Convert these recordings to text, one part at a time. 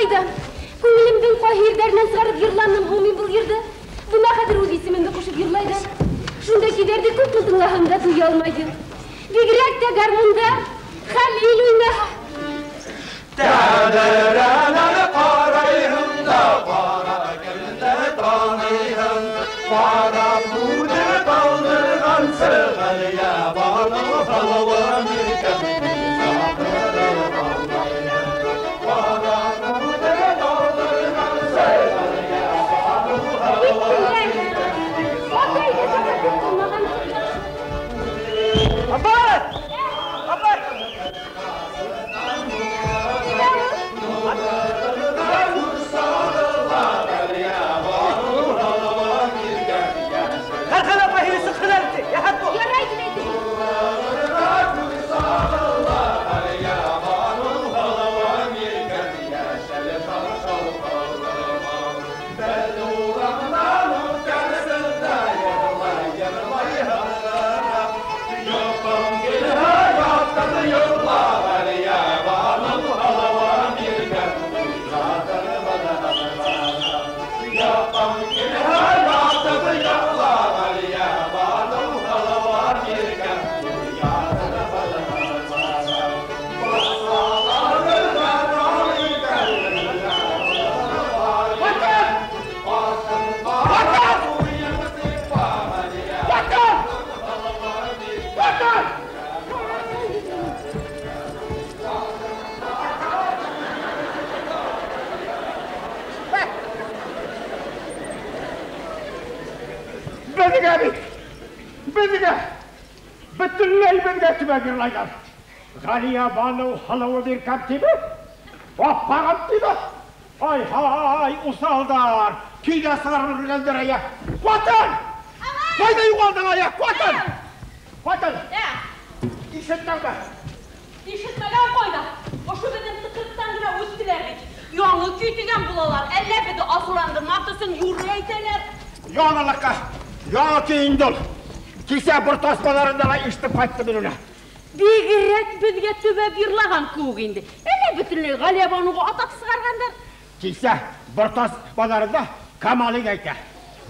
Шулай да күңелемнең каһирдәреннән сыгарып йырланым һуң мин был йырды. Бына хәҙер үҙ исемемде ҡушып йырлайҙар. Шундай көйҙәрҙе күпме тыңлаһам да туя алмайым. Бигерәк тә гармунда Хәлил уйнаһа. Тәҙрәнән ҡарайһың да, ҡара кемде таныйһың? Ҡара күҙе талдырғансы, Ғәлиәбаныу һылыуым иркәм, саҡырып алмайһың. Ҡара күҙе талдырғансы, Ғәлиәбаныу һылыуым иркәм. Атай ҙа саҡыртып булмаған. Апай! Апай! Ҡархан апай һине сыҡһын әле, йәһәт бул. Ярай тип әйтәйем. Беҙгә бит, беҙгә, бөтөнләй беҙгә төбәп йырлайҙар. Ғәлиәбаныу һылыуым иркәм тиме? Аппағым тиме? Ай-һай, уҫалдар, көйҙә сығарып өлгөргәндәр әйә. Ҡатын! Ҡайҙа юғалдың әйә, ҡатын? Ҡатын! Ишеттеңме? Ишетмәгән ҡайҙа? Ошо беҙҙең тыҡрыҡтан ғына үттеләр бит. Яңы көй тигән булалар. Әллә беҙҙе асыуландырмаҫ өсөн юрый әйтәләр. Яңылыҡҡа, яңы көй инде ул. Кисә Бортас баҙарында ла ишетеп ҡайттым мин уны. Бигерәк беҙгә төбәп йырлаған кеүек инде. Әллә бөтөнләй Ғәлиәбаныуға атап сығарғандар. Кисә Бортас баҙарында Камалый әйтә.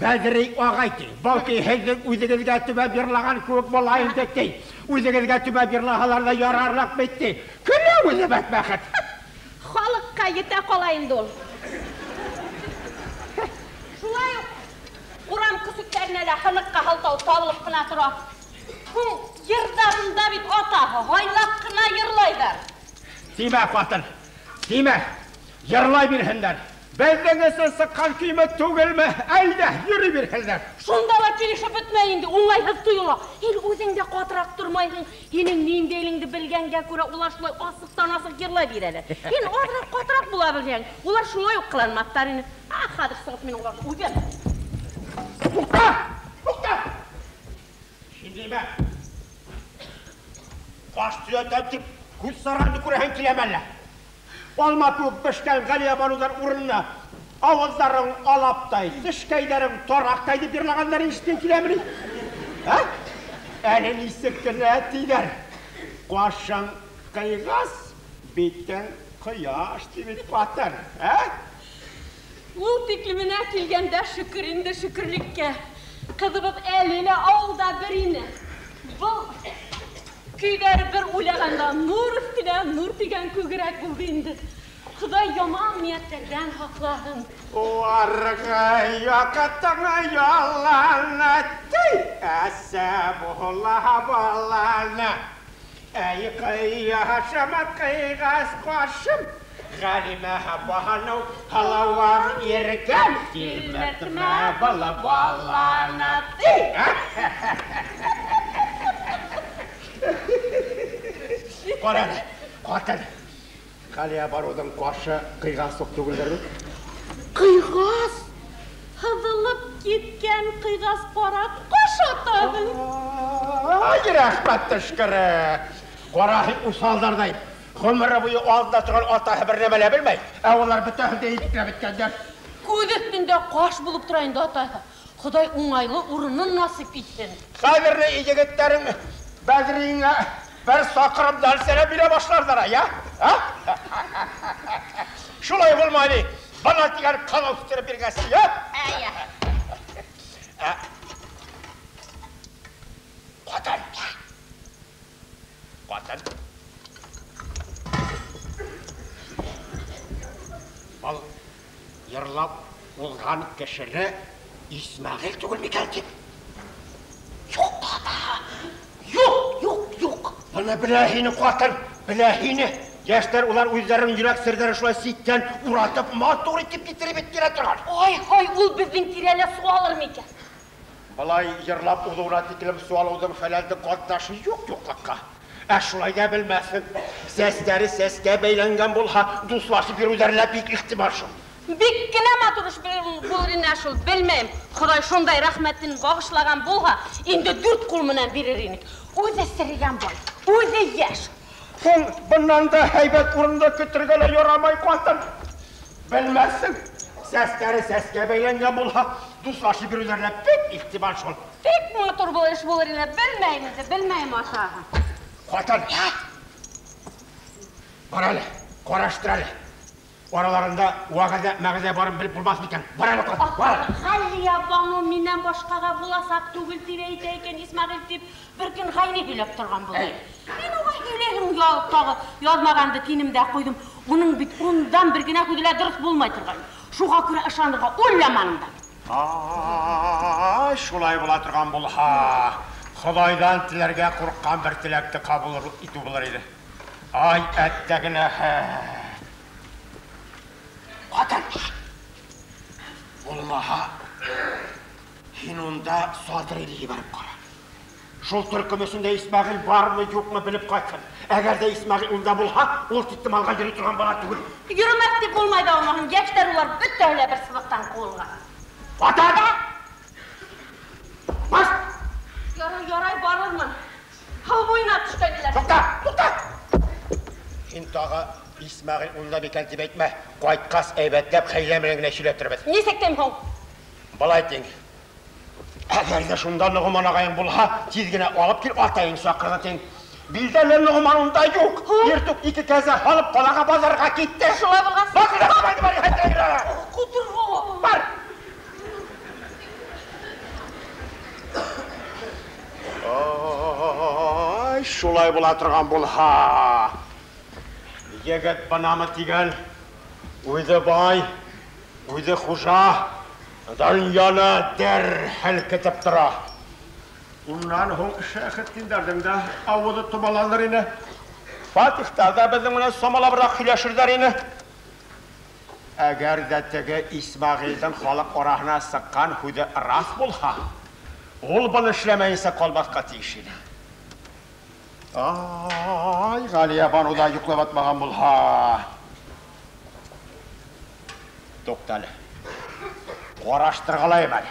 Бәҙри ағай ти, был көй һеҙҙең үҙегеҙгә төбәп йырлаған кеүек була инде ти. Үҙегеҙгә төбәп йырлаһалар ҙа ярарлыҡ бит ти. Көлә үҙе бәдбәхет. Халыҡҡа етә ҡала инде ул. Шулай уҡ урам көсөктәренә лә һыныҡҡа һылтау табылып ҡына тора. Һуң йырҙарында бит атаһы һайлап ҡына йырлайҙар. Тимә, ҡатын, тимә, йырлай бирһендәр. Беҙҙең өсөн сыҡҡан көймө түгелме? Әйҙә, йөрөй бирһендәр. Шунда ла килешеп бөтмәй инде, уңайһыҙ тойола. Һин үҙең дә ҡатыраҡ тормайһың. Һинең ниндәйлеңде белгәнгә күрә улар шулай асыҡтан-асыҡ йырлай бирәләр. Һин аҙыраҡ ҡатыраҡ була белһәң, улар шулай уҡ ҡыланмаҫтар ине. А, хәҙер сығып мин уларҙы үҙем. Туҡта! Туҡта! Һин нимә? Ҡаш төҙәтәм тип күҙ сараңды күрәһең киләме әллә? Алма кеүек бешкән Ғәлиәбаныуҙар урынына ауыҙҙарың алаптай, тешкәйҙәрең тараҡтай тип йырлағандарын ишеткең киләме ни? Ә? Әле нисек кенә тиҙәр. Ҡашың ҡыйғас, битең ҡояш ти бит ҡатын, ә? Ул тиклеменә килгәндә шөкөр инде шөкөрлеккә. Ҡыҙыбыҙ әле лә ауылда бер ине. Был көйҙәре бер уйлағанда нур өҫтөнә нур тигән күгерәк булды инде. Хоҙай яман ниәттәрҙән һаҡлаһын. Уларға яҡтың яланы ти, әсә була баланы. Әй ҡыяшым, ҡыйғас ҡашым, Ғәлимә баныу һылыуым иркәм, тилмертмә был баланы ти. Ҡара, ҡатын, Ғәлиәбаныуҙың ҡашы ҡыйғас уҡ түгелдер бит? Ҡыйғас? Һыҙылып киткән ҡыйғас ҡара ҡаш атаһың. Ай, рәхмәт төшкөрө. Ҡара уҫалдарҙай. Ғүмере буйы алдында торған атаһы бер нәмә лә белмәй. Ә улар бөтәһен дә иҫләп бөткәндәр. Күҙ өҫтөндә ҡаш булып тора инде атаһы. Хоҙай уңайлы урынын насип итһен. Хәҙерле егеттәрең Бәҙриеңә бер саҡрымдан сәләм бирә башларҙар, я? А? Шулай булмай ни. Бана дигән кан үстереп биргәнсең, я? Әйе. Катын. Катын. Был йырлап узган кешене Исмәгыйль түгел микән дип. Юк, ата. Юк, юк, юк. Быны белә һине, катын, белә һине. Яшьләр улар үзләренең йөрәк сердәре шулай ситтән уратып, матур итеп китереп беткерә торган. Ай, ай, ул безнең тирәлә су алыр микән? Болай йырлап узуына тиклем су алуның фәләннең катнашы юк юклыкка. Ә шулай да белмәсен. Сәсләре сәскә бәйләнгән булһа, дуслашып йөрүләренә бик ихтимал шул. Бик кенә матур эш булыр ине шул, белмәйм. Ходай шундай рәхмәтен багышлаган булга, инде дүрт кул менән бирер инек. Үзе сергән бай, үзе яшь. Һуң быннан да һәйбәт урында көтергә лә ярамай, катын. Белмәссең. Сәсләре сәскә бәйләнгән булһа, дуслашып йөрүләренә бик ихтимал шул. Бик матур бу эш булыр ине, белмәйм инде, белмәйм ата. Катын. Бар әле, караштыр әле. Араларында вәгъдә, мәгъзә барын белеп булмас микән? Бар әле, катын, бар. Галия Бану миннән башкага буласак түгел дип әйтә икән Исмәгыйль дип бер көн Гайни һөйләп торган булды. Мин уга һөйләдем, тагы язмаганды тинемдә куйдым. Уның бит ундан бер генә һүзе лә дөрес булмай торган. Шуга күрә ышанырга уйламаным да. Ай, шулай була торган булһа, Ходайдан теләргә курыккан бер теләкте кабул итү булыр иде. Ай, әттәгенә. Катын! Булмаһа, һин унда Садрилгә барып кара. Шул төркемесендә Исмәгыйль бармы, юкмы белеп кайтсын. Әгәр дә Исмәгыйль унда булһа, ул тиктем алга йөри торган бала түгел. Йөрмәк дип булмай да алмаһын, яшьләр улар бөтәһе бер сыныктан куылган. Катын! Бас! Ярай, ярай барырмын. Һау буена төшкәннәр. Тукта, тукта! Һин тагы Исмәгыйль унда микән дип әйтмә. Кайткас әйбәтләп хәйлә белән генә сөйләтербез. Нисек тим һуң? Болай тиң. Әгәр дә шунда Ногман агаең булһа, тиз генә алып кил, атаең чакырды тиң. Билдәле Ногман унда юк. Иртүк ике кәзә алып калага базарга китте. Шулай булган. Бар, бар, бар, бар, Кутырга. Бар. Ай, шулай була торган булһа. Егет бынамы дигән, үзе бай, үзе хужа, дөньяны дер һелкетеп тора. Уннан һуң Шәйхетдиннәрнең дә авызы томаланыр ине. Фатихтар да безнең белән самалабрак һөйләшерләр ине. Әгәр дә теге Исмәгыйльнең халык араһына сыккан һүзе рас булһа, ул быны эшләмәенсә калмаска тиеш ине. Ай, Галия Бану да йоклап атмаган булһа. Туктале. Караштыргалайым әле.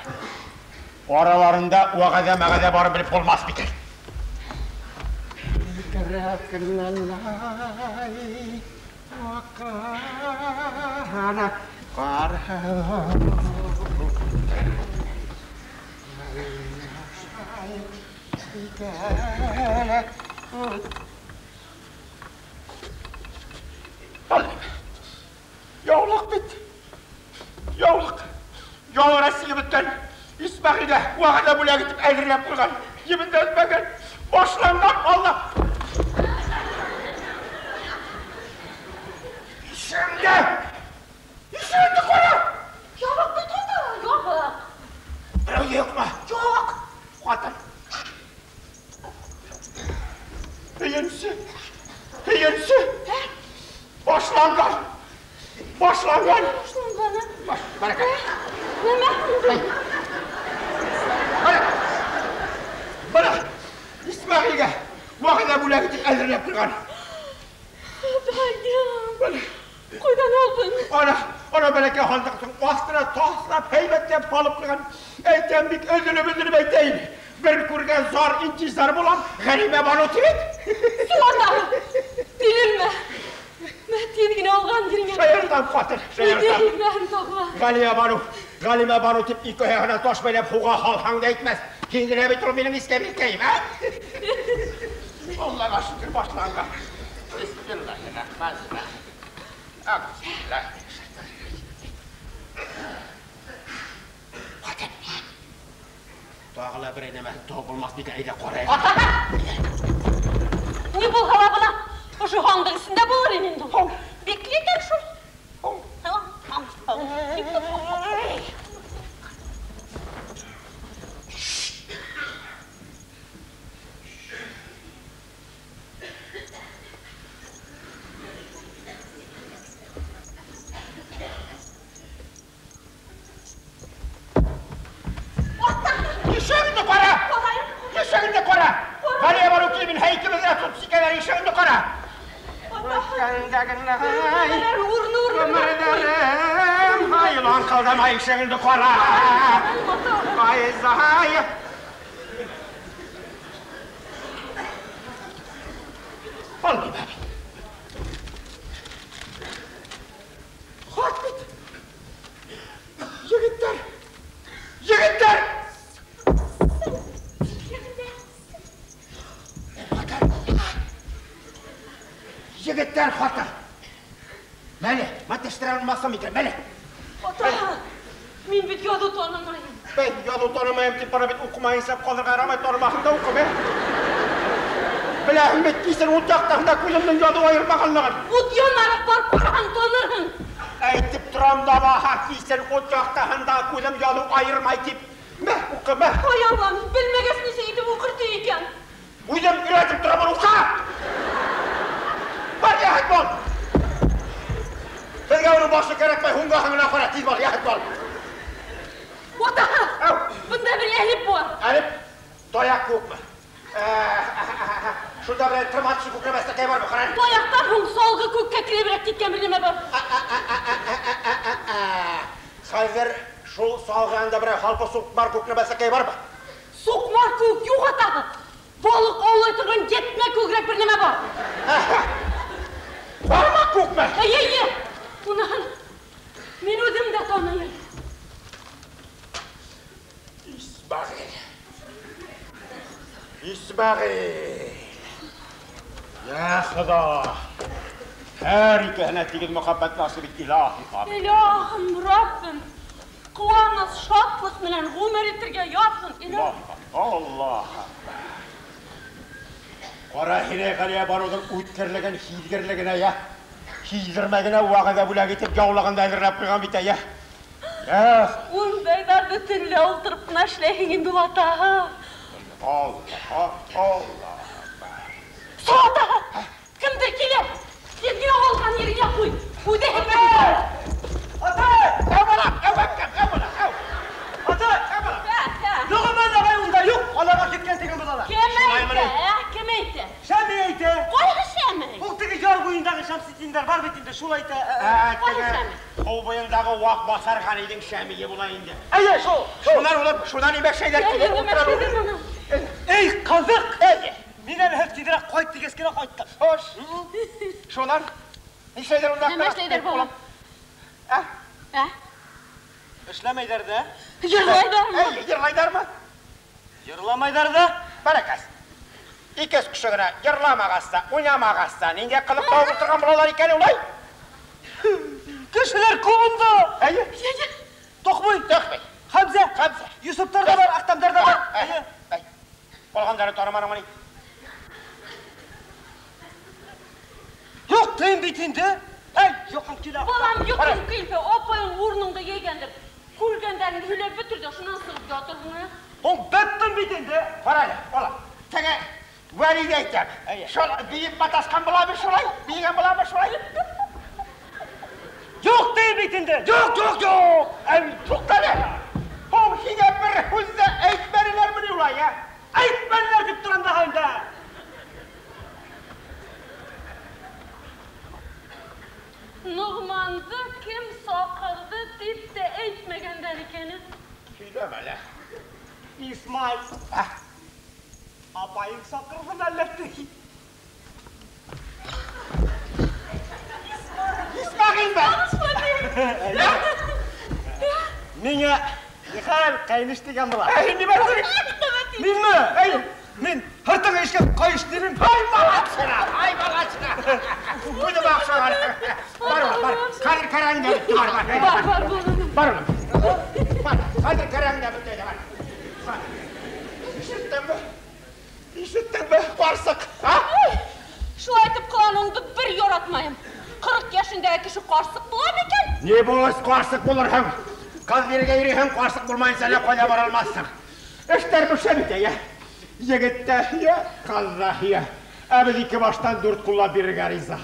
Араларында вәгъдә мәгъдә барып белеп булмас микән? Яулык бит. Яулык. Яулык сигеп беткән. Исмәгыйлә вәгъдә бүләк итеп әзерләп куйган. Ебендә өзмәгән. Башланган Алла. Ишеңдә! Ишеңдә кара! Ябык бит ул да, ябык. Берәү юкмы? Юк. Хатын. Өенче. Өенче. Башланган. Башланган. Башланган. Баш, бәрәкәт. Нәмә? Бара. Бара. Исмәгыйльгә вәгъдә бүләк итеп әзерләп куйган. Ходаем. Кайдан алдың? Ана, ана бәләкәй һандыктың астына ташлап, һәйбәтләп салып куйган. Әйтәм бит, өзелеп-өзелеп әйтәйем. Бер күргән зар интизар булам, Галимә Бану дип. Сулата. Тилермә. Мә тиз генә алган җиреңә. Шаяртам, хатын, шаяртам. Тилермә, тагы. Галия Бану, Галимә Бану дип ике аягына таш бәйләп һуга һалһаң да әйтмәс. Һин генә бит ул минем искә биркәем, ә? Аллага шөкер башланган. Бисмиллаһир-рахманир-рахим. Бисмиллаһ. Тагы ла берәй нәмәсен табып булмас микән, әйдә карыйк. Ата! Ни булһа ла бына ошо һандык эсендә булыр ине инде ул. Бикле икән шул. Ишегеңне кара! Ишегеңне кара! Галиябану килеп инһә, икебезне дә тотып сикәләр, ишегеңне кара! Гомерләрем, ай, лаңкылдама, ишегеңне кара! Ай, зай! Алмыйм әле. Хат бит! Егетләр! Егетләр! Егетләр хаты! Мәле, мәтәштерә алмасам икән, мәле! Ата, мин бит язу танымыйм. Бәй, язу танымыйм дип бара бит укымаенча калырга ярамый, танымаһың да укы, бе. Беләһең бит, кисен ут яктаһында күземнең язу аермаганлыгын. Ут янарак барып караһаң танырһың. Әйтеп торам да баһа, кисен ут яктаһында күзем язу аермай дип. Мә, укы, мә. Ай Аллам, белмәгәс ничек итеп укыр ди икән? Үзем өйрәтеп торам, укы! Бар, яхет бул! Безгә аның башы кәрәкмәй, һуңгаһын гына кара, тиз бар, яхет бул! Ата! Бында бер әлиф бар. Әлиф, таяк күкме? Шунда бер тырма төше күкрәмәстәкәй бармы, кара әле. Таяктан һуң салгы күккә керебрәк киткән бер нәмә бар. Хәзер шул салгы анда берәр халпы сукмар күкрәмәстәкәй бармы? Сукмар күк юк, атагы. Балык аулай торган ятмә күгрәк бер нәмә бар. Бармак күкме? Әйе, әйе. Уныһын мин үзем дә таныйм. Исмәгыйль. Исмәгыйль. Я Хода. Һәр икеһенә тигез мөхәббәт насыйп ит, илаһи Амин. Илаһым, Раббым. Куаныч, шатлык белән гомер итәргә язсын, илаһи. Аллаһ. Кара һине Галиябануның үткерлеген, һизгерлегенә, я. Һиздермәгенә вәгъдә бүләк итеп яулыгын да әзерләп куйган бит, я. Я. Ундай да бөтенләй утырып кына эшләйһең инде ул, ата. Аллаһ, Аллаһ. Соң, ата! Кемдер килә? Тиз генә алган йиреңә куй. Үзе һәм Ата! Әү бала, әү бәбкәм, әү бала, әү. Ата! Әү бала. Ногман агай унда юк, аларга киткән дигән булалар. Кем әйтә, ә? Кем әйтә? Шәми әйтә. Кайсы Шәми? Ул теге яр буендагы Шәмсетдиннәр бар бит инде, шул әйтә. Теге Һау буендагы вак басар Галинең Шәмие була инде. Әйе, шул. Шуннан улым, шуннан имәк шәйләр килеп утыра. Эй, кызык! Әйе. Мин әле һәр тизрәк кайт дигәч кенә кайттым. Хош. Шуннан нишләйләр унда? Нәмә эшләйләр, балам? Ә? Ә? Эшләмәйләр дә. Йырлайдармы? Әйе, йырлайдармы? Йырламайлар да. Бәрәкәс. Икес кеше генә йырламагач та, уйнамагач та, нинди кылып табып утырган булалар икән улай? Кешеләр күп унда. Әйе. Тохмый. Тохмый. Хәмзә. Хәмзә. Юсуптар да бар, Ахтамдар да бар. Әйе. Әй. Калгандары танымадыңмыни? Юк, тыйм бит инде. Әй, юкым килә. Балам, юкым килә. Апаең урыныңда йәйгәндер. Күргәндәрен һөйләп бетерде, шуннан сыгып ятырмы? Ул беттем бит инде. Кара әле, бала. Теге Вәли дә әйтәм. Шул биеп маташкан буламы шулай? Биегән буламы шулай? Юк тыйм бит инде. Юк, юк, юк. Әй, туктале. Һуң һиңә бер һүз дә әйтмәделәрмени улай, ә? Әйтмәделәр дип торам да инде. Ногманды кем сакырды дип тә әйтмәгәндәр икән. Сөйләмә әле. Исмаил. Апаең сакырды әллә ди? Исмәгыйльме? Миңа Михаил кайнеш дигән була. Әй, нимә дидең? Минме? Әй, Мин һыртыңа ишкән кайыш дирем. Ай малачына, ай малачына. Үзем охшаган. Бар, бар. Хәзер кәрәң дә бетте, бар, бар. Бар, бар, бар. Бар, улым. Бар, хәзер кәрәң дә бетте, бар. Бар. карсык, а? Шулай итеп кылануыңды бер яратмайым. 40 яшендәге кеше карсык була микән? Ни булыс карсык булырһың? Кыз бирергә йөриһең, карсык булмаенча әллә кайда бара алмассың. Эшләр бешә бит, әйе. Егет тә, я, кыз да, я. Ә без ике баштан дүрт куллап бирергә риза.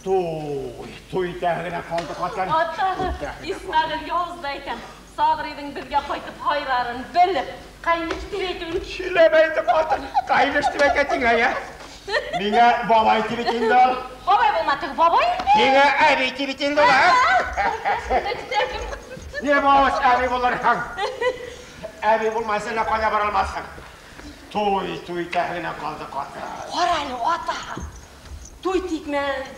Туй, туй итәге генә калды, хатын. Атагы, Исмәгыйль явыз да әйтәм. Сабрыйның безгә кайтып һайрарын белеп, кайнеш дип әйтүен. Сөйләмә инде, хатын. Кайнеш дип әйтә тиңә, я. Миңа бабай дип әйт инде ул. Бабай булма теге бабай инде. Миңа әби дип әйт инде ул, а? Не булыс, әби булырһың. Әби булмаса әллә кайда бара алмассың. Туй, туй итәге генә калды, хатын. Кара әле, ата. Туй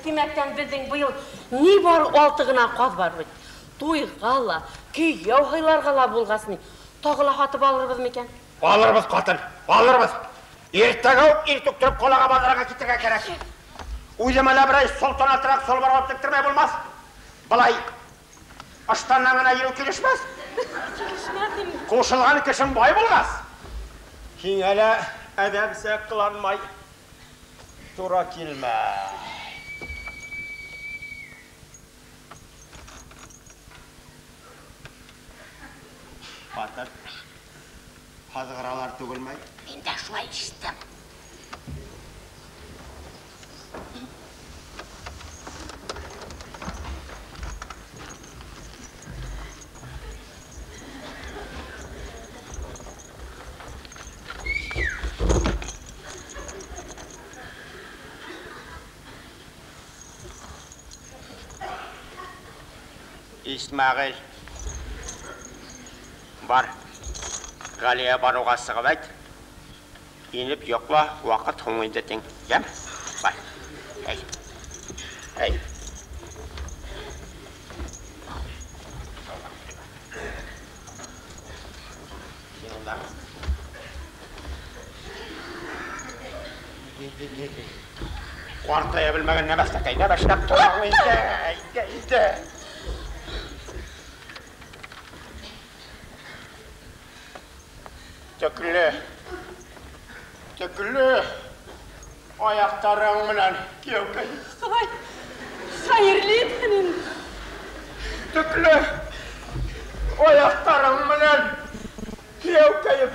тимәктән безнең быел ни бар 6 гына каз бар бит. Туйга ла, кияү һыйларга ла булгас ни. Тагы ла һатып алырбыз микән? Алырбыз, хатын, алырбыз. Иртәгә үк иртүк торып калага базарга китергә кирәк. Үзем әле берәй солтанатрак солбар алып тектермәй булмас. Былай ыштаннан гына йөрү килешмәс. Килешмәс инде. Кушылган кешем бай булгас. Һиңә лә адәмсә кыланмай тура килмә. Хатын, һазгыралар түгелме? Мин дә шулай ишеттем. Исмәгыйль, бар, Галия баруга сыгып әйт. Инеп йокла, вакыт һуң инде тиң. Яме? Бар. Әй. Әй. Картая белмәгән нәмәстәкәй, нәмәстәк тора инде, инде, инде. Төкле, төкле аяктарың белән кияүкәй. Ходай, хәерле итсен инде. Төкле аяктарың белән кияүкәем.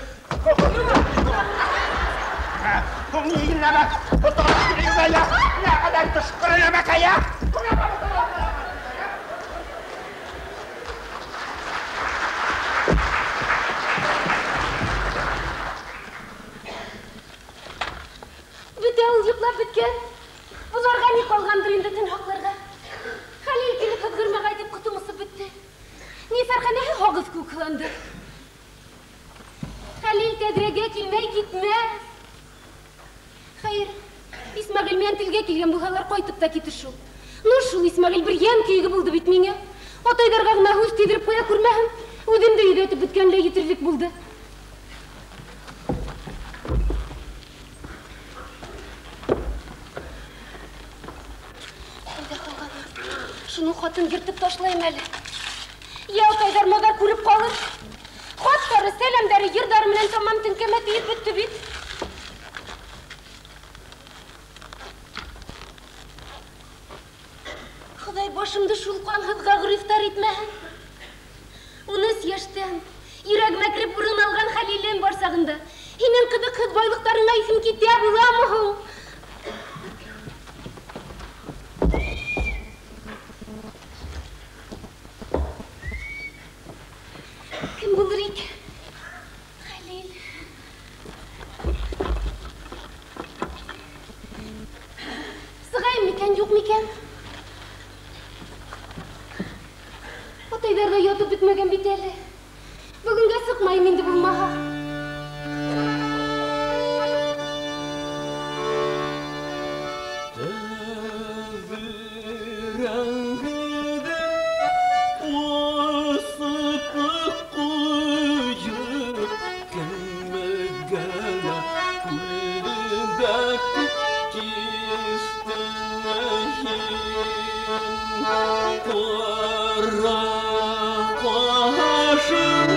Бетә ул йоклап беткән. Буларга ни калгандыр инде төн хакларга. Хәлил килеп һызгырмагай дип котым осып бетте. Ни фәрхәнәһе һагыз күк кыланды. Хәлил тәҙрәгә килмәй китмәҫ. Хәйер, Исмәғил менән телгә килгән булһалар ҡайтып та китер шул. Ну шул Исмәғил бер йән көйөгө булды бит миңә. Атайҙарға ғына һүҙ тейҙереп ҡуя күрмәһен. Үҙем дә йөҙәтеп бөткәнләй етерлек булды. Ҡайҙа ҡалған? Шуның хатын йыртып ташлайым әле. Йә атайҙар маҙар күреп ҡалыр. Хаттары, сәләмдәре, йырҙары менән тамам теңкәмә тейеп бөттө бит. Хоҙай башымды шул ҡанһыҙға грифтар итмәһен. 13 йәштән йөрәгемә кереп урын алған Хәлилем бар сағында. Һинең ҡыҙыҡһыҙ байлыҡтарыңа иҫем китә буламы һуң? Кем булыр икән? Хәлил. Сығайым микән, юҡ микән? Атайҙар ҙа ятып бөтмәгән бит әле. Бөгөнгә сыҡмайым инде булмаһа. Kara kaşın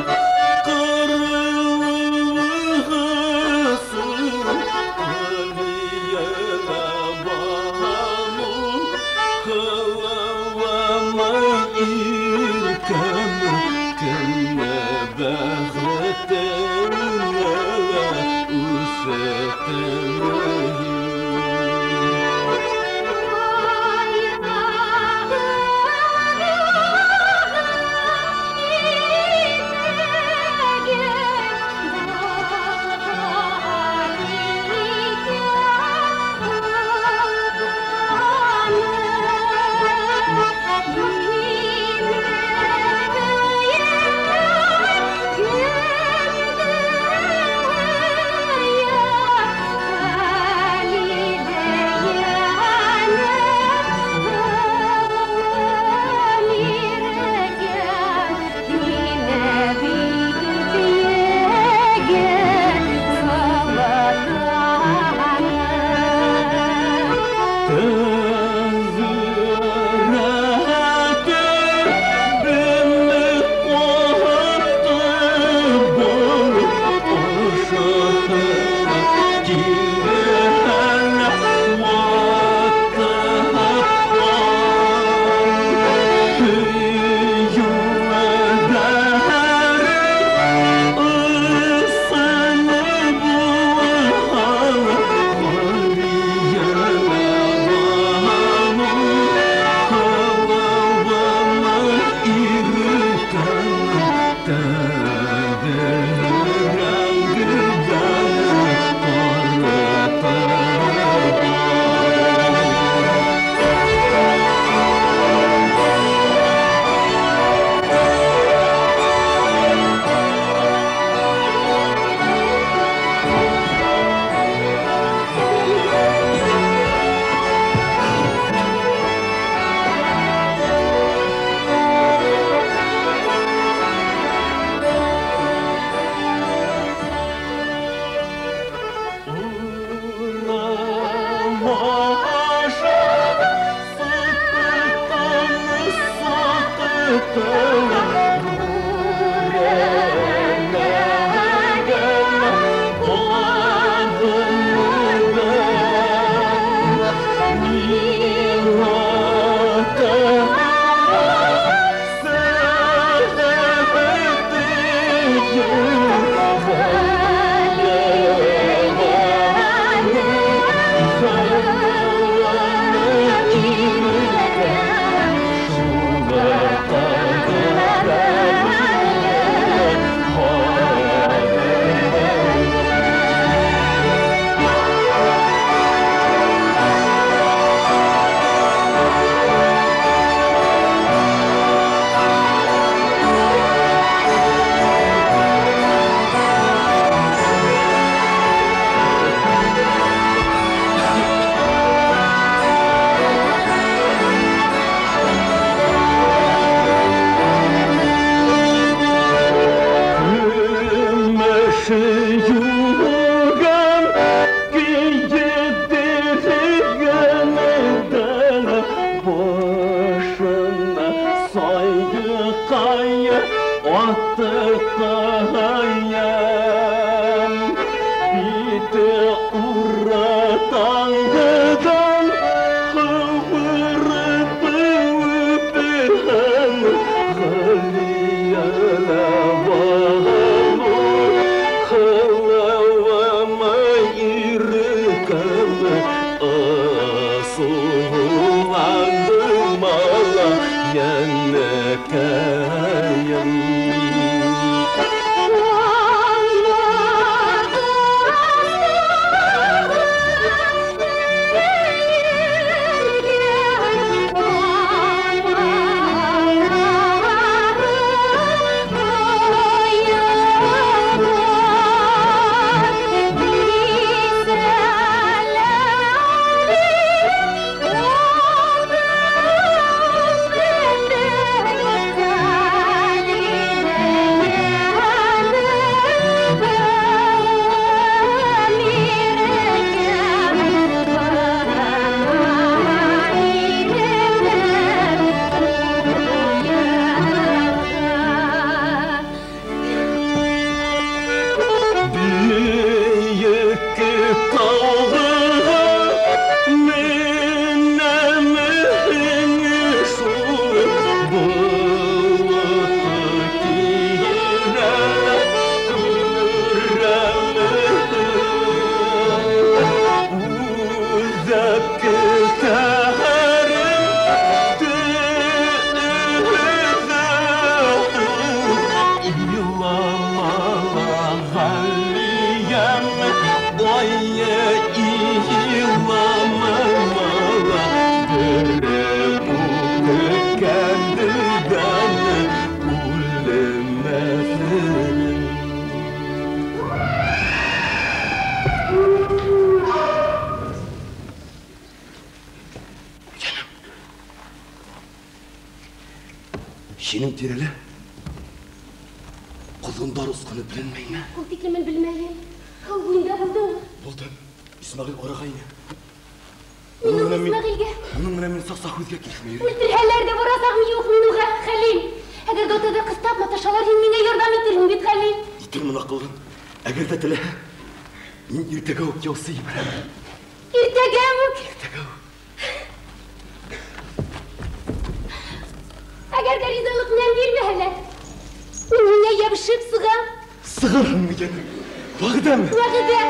kırılığısın. Юган киедергәндән башына сайкай атыкаем бите уратаңгыдан кывырып үпен Галиялабану кылавама иркем асылланды мала яннекәем. Büyük tağığa minemhin şul bulut kire Uzak terim İlamala galiyem Oye ilamala Dere bu kendiden Ulemesin. Синең тирәлә колындар усканы беленмәйме? Ул тиклемен белмәйем. Ул буенда булдыңмы? Булдым. Исмәгыйль арыгайны. Мин ул Исмәгыйльгә Моның менә мин сак-сак һүзгә килешми йөрим. Үлтерһәләр дә барасагым юк мин уга, Хәлим. Әгәр дә отада кыстап маташалар, һин миңа ярдәм итерһең бит, Хәлим. Итермен акыллым. Әгәр дә теләһә, мин иртәгә үк яусы җибәрәм. Иртәгә үк. Иртәгә үк. Әгәр дә ризалык белән бирмәһәләр, мин һиңа ябышып сыгам. Сыгарһыңмы, җаным? Вәгъдәме? Вәгъдә.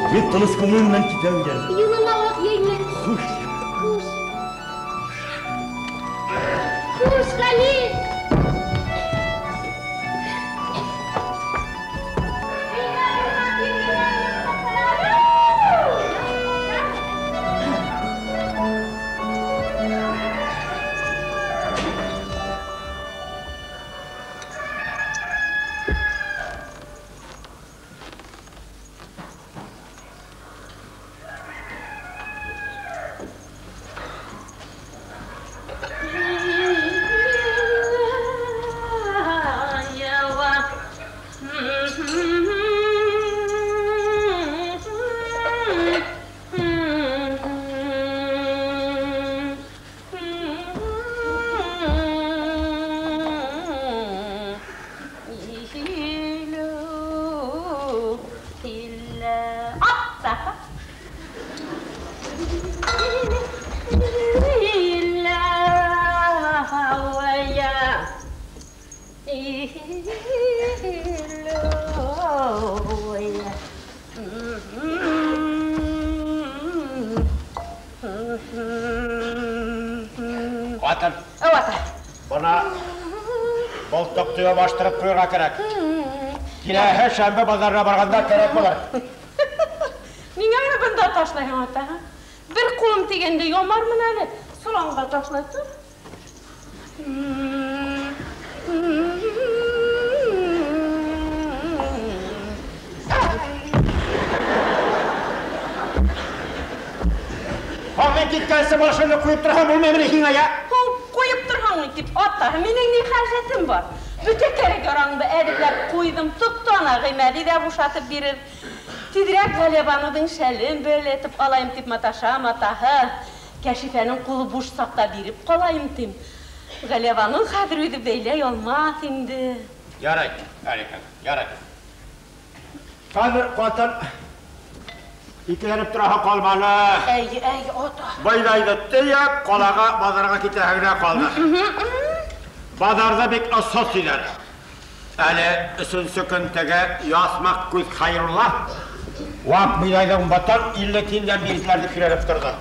Мин тыныч күңел белән китәм икән. Юлың авак яйме. Хуш. Хуш. Хуш, Хәлил. Хатын. Бына болтык төбе баштырып куярга кирәк. Киләһе шәмбе базарына барганда кирәк булыр. Миңа гына бында ташлайһың, ата. Бер кулым тигәндә ямармын әле. Соланга ташлай тор. Аңа киткәнсе башыңны куеп торһаң булмыймыни һиңа, я? Куеп торһаң дип, ата, минең ни хаҗәтем бар? Бөтә кәрәк-яраңды әдепләп куйдым, токтана Гыймади дә бушатып бирер. Тизрәк Галиябануның шәлен бәйләтеп алайым дип маташам, атаһы. Кәшифәнең кулы буш сакта биреп калайым дим. Галиябану хәзер үзе бәйләй алмас инде. Ярай, Аликан, ярай. Хәзер хатын икеләнеп тораһы калманы. Әй, әй, ата. Байдайды төяп, калага, базарга китәһе генә калды. Базарда бик ыссы сөйләр. Әле өченче көн теге ясмак күз Хәйрулла вак бидайның ботын 50 тиендән бирделәр дип сөйләнеп торды.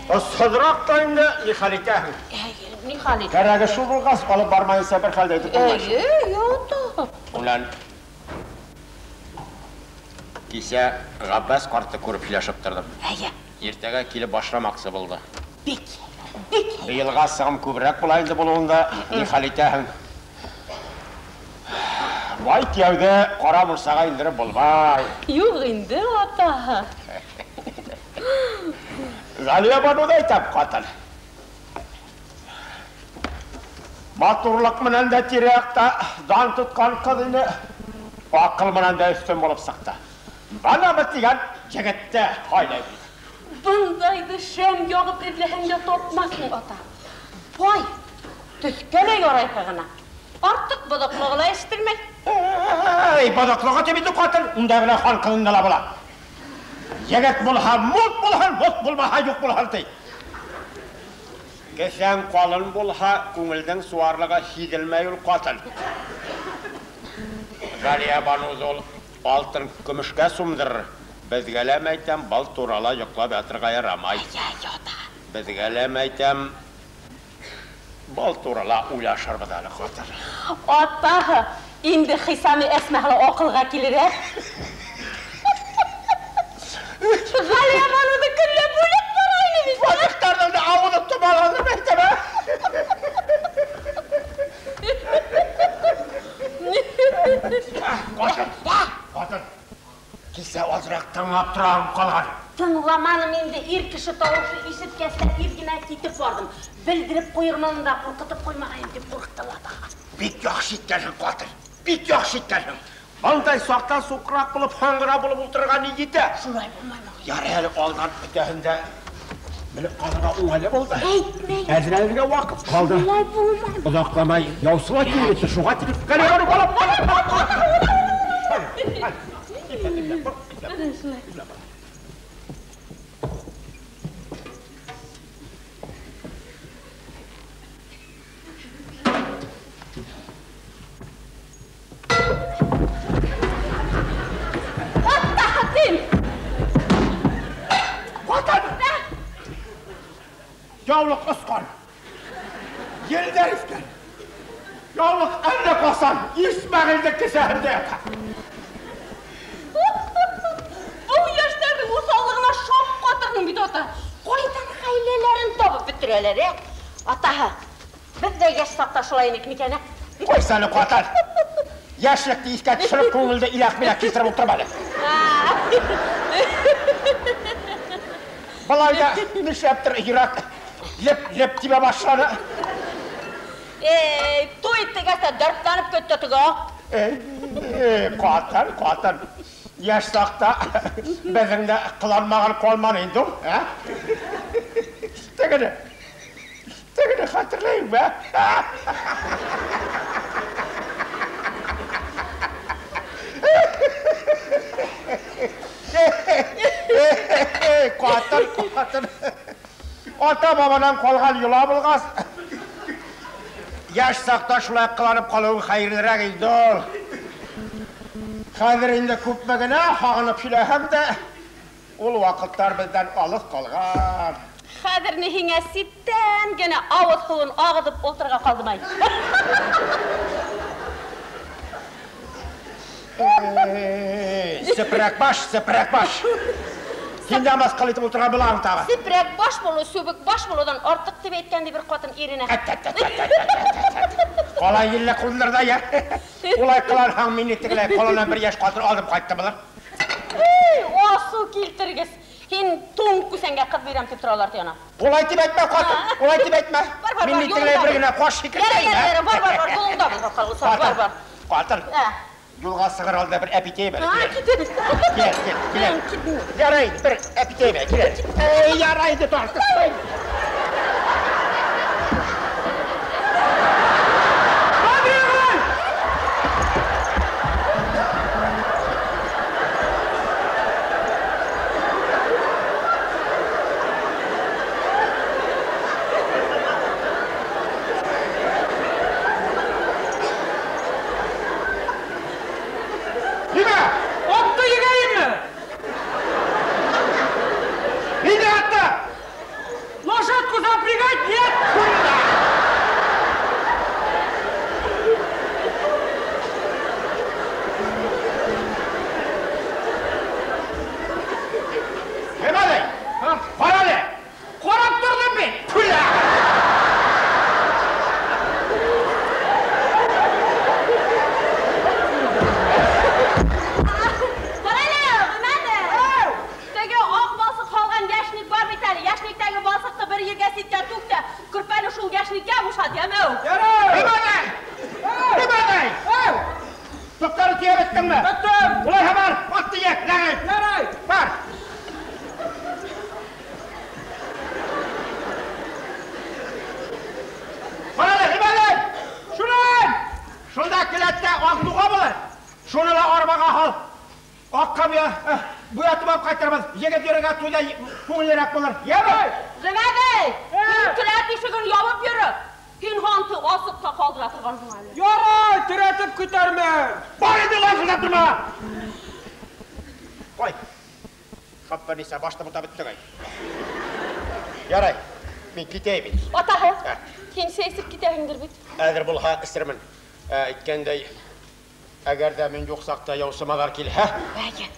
Ыссызрак та инде, ни хәл итәһең? Әй, ни хәл итәһең? Кәрәге шул булгач, алып бармаенча бер хәл дә итеп булмас. Әй, ата. Үлән. Кисә Габбас картты күреп сөйләшеп тордым. Әйе. Иртәгә килеп башламакчы булды. Бик, бик. Быелга сыгым күбрәк була инде булуында, ни хәл итәһең? Бай кияүдә кара мурсага индереп булмай. Юк инде, ата. Галиябану да әйтәм, хатын. Матурлык менән дә тирә-якта дан тоткан кыз инде акыл менән дә өстен булып чыкты. Бана бит дигән егетте һайлай бит. Бындайды шәм ягып эзләһәң дә тапмассың, ата. Бай, төскә лә ярайһы гына. Артык бодаклыгы ла ишетелмәй. Эй, бодаклыгы дип инде хатын, унда гына хан кылында ла була. Егет булһа мут булһын, мут булмаһа юк булһын ди. Кесәң калын булһа, күңелдең суарлыгы һиҙелмәй ул хатын. Галиябану ул алтын көмешкә сумдырыр. Безгә лә мәйтәм, бал турала йоклап ятырга ярамай. Безгә лә мәйтәм, бал турала уйлашырбыз әле, хатын. Атаһы, инде Хисами Әсмәһле акылга килер, ә? Галиябануны көнләп бүлеп бара инде бит. Балыктарның да авызы томаланды мәйтәм, ә? Хатын, хатын. Кисә азрак тыңлап торам калган. Тыңламаным инде, ир кеше тавышы ишеткәч тә тиз генә китеп бардым. Белдереп куйырмын да куркытып куймагайым дип курыктым, ата. Бик яхшы иткәнсең, хатын. Бик яхшы иткәнсең. Андай сакта сукрак булып, хаңгыра булып утырырга ни җитә? Шулай булмаймы? Ярый әле алдан бөтәһен дә белеп калырга уңайлы булды. Әйтмә. Әзерләнергә вакыт калды. Шулай булмаймы? Озакламай яусыла килеп җитте, шуга килеп кале барып алып. Шулай. Аттахатым! Ватан! Яулык оскан. Елдер искән. Яулык әллә касан, Исмәгыйльнең кесәһендә ята. Бу яшьләрнең усаллыгына шаккатырдың бит, ата. Кайдан хәйләләрен табып бетерәләр, ә? Атаһы, без дә яшь чакта шулай идек микән, ә? Куйсаны, катын. Яшьлекне искә төшереп, күңелдә иләк-миләк китереп утырма әле. Болай да нишләптер йөрәк леп-леп тибә башлады. Эй, туй тегәсә дәртләнеп китте теге, а? Эй, катын, катын. Яшь чакта безнең дә кыланмаган калмады инде ул, ә? Тегене, тегене хәтерләйме? Катын, катын. Ата-бабадан калган йола булгач, яшь чакта шулай кыланып калуың хәерлерәк инде ул. Хәзер инде күпме генә һагынып сөйләһәм дә, ул вакытлар бездән алыс калган. Хәзер ни һиңә ситтән генә авыз суын агызып утырырга калдым ай. Эй, сепрәк баш, сепрәк баш. Син дә мыскыл итеп утырган булаң тагы. Сепрәк баш булу, сүбек баш булудан артык дип әйткән ди бер катын иренә. Калай илле кулларда я. Улай кыланһаң мине тегеләй каланнан бер яшь катын алып кайтты булыр. Эй, асу килтергез. Һин туң күсәнгә кыз бирәм дип торалар ди ана. Улай дип әйтмә, катын. Улай дип әйтмә. Бар, бар, бар, Мине тегеләй бер генә каш шикелле. Ярар, ярар, бар, бар, бар, юлыңда бул, калган, бар, бар. Катын. Ә. Юлга сыгыр алды бер әпитәйм әле. А, китеп. Кил, кил, кил. Ярай, бер әпитәйм әле, кил. Эй, ярай инде тартышмый. Ниме? Атты егәйемме? Нинди атты? Лошадку запрягать нет? Гыймади! Кара әле! Карап тордым бит. Күлә! Карале, Гыймади! Теге ак балсык калган яшьник бар бит әле. Яшьниктәге балсыкны бер җиргә ситкә түк тә, көрпәне шул яшьниккә бушат, яме? Ярар. Гыймади! Гыймади! Топтары төяп беттеңме? Беттем. Улай һаман атты ек, ләгәй! Ярай. Бар! Карале, Гыймади! Шуннан. Шунда келәттә ак дуга булыр. Шуны ла арбага һал. Акка буятып алып кайтырбыз. Егет йөрергә туйда күңеллерәк булыр. Яме? Гыймади! Син келәт ишеген ябып йөре. Һин ханты асыкта калдыра торгансың әле. Ярай, терәтеп көтәрмен. Бар инде лафылдап торма. Кой. Хаппа ниса башта бута беттең ай. Ярай. Мин китәйм инде. Атаһы, Ә. һин сәйсеп китәһеңдер бит. Әзер булһа эсермен. Әйткәндәй, әгәр дә мин юксак та яусымалар килһә, Әйе.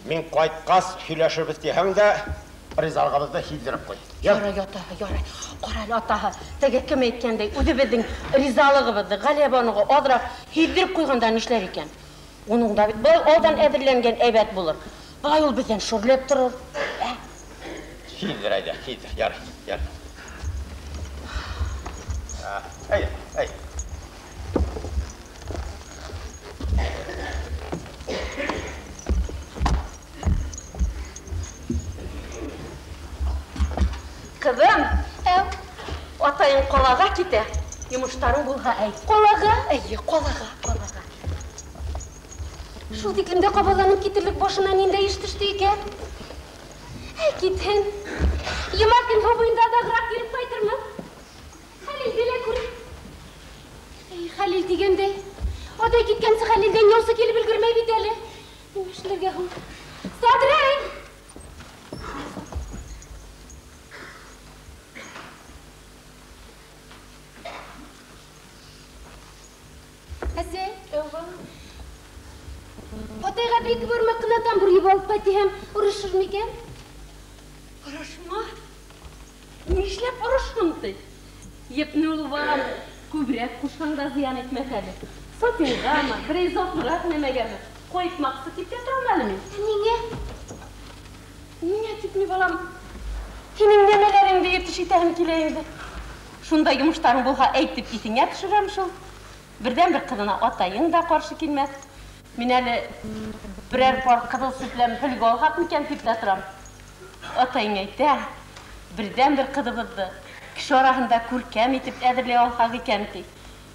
мин кайткас сөйләшербез диһәң дә, ризалыгыбызны һиздереп куй. Ярай, атаһы, ярай. Карале, атаһы, теге кем әйткәндәй, үзебезнең ризалыгыбызны Галиябануга азрак һиздереп куйганда нишләр икән? Уның да бит болай алдан әзерләнгән әйбәт булыр. Болай ул бездән шөрләп торыр. Ә? Һиздер әйдә, һиздер. Ярай, ярай. Әйдә, әйдә. Кызым, атайың калага китә. Йомышларың булһа әйт. Калага? Әйе, калага, калага. Шул тиклем дә кабаланып китерлек башына ниндәй эш төште икән? Әй, китһен. Йома көн һу буенда озаграк йөреп кайтырмын. Хәлилде лә күреп. Әй, Хәлил дигәндәй, атай киткәнче Хәлилдән яусы килеп өлгермәй бит әле. Нишләргә һуң? Садрый! Әсәй, атайга бер-ике бармак кына тамбур йып алып кайт диһәм, орышыр микән? Орышма? Нишләп орышсын ди? Епне ул балам күбрәк кушсаң да зыян итмәс әле. Сатингамы, берәй затлырак нәмәгәме? Кайтмаксы дип тә торам әле мин. Ниңә? Ниңә дип ни, балам? Синең нәмәләреңде йөртеш итәһем килә инде. Шунда йомышларың булһа әйт дип исеңә төшерәм шул. Бердән-бер кызына атаең да каршы килмәс. Мин әле берәр пар кызыл сүпләм һөлгә алһак микән дип тә торам. Атаең әйтә, бердән-бер кызыбызды кеше арасында күркәм итеп әзерләй алһак икән ди.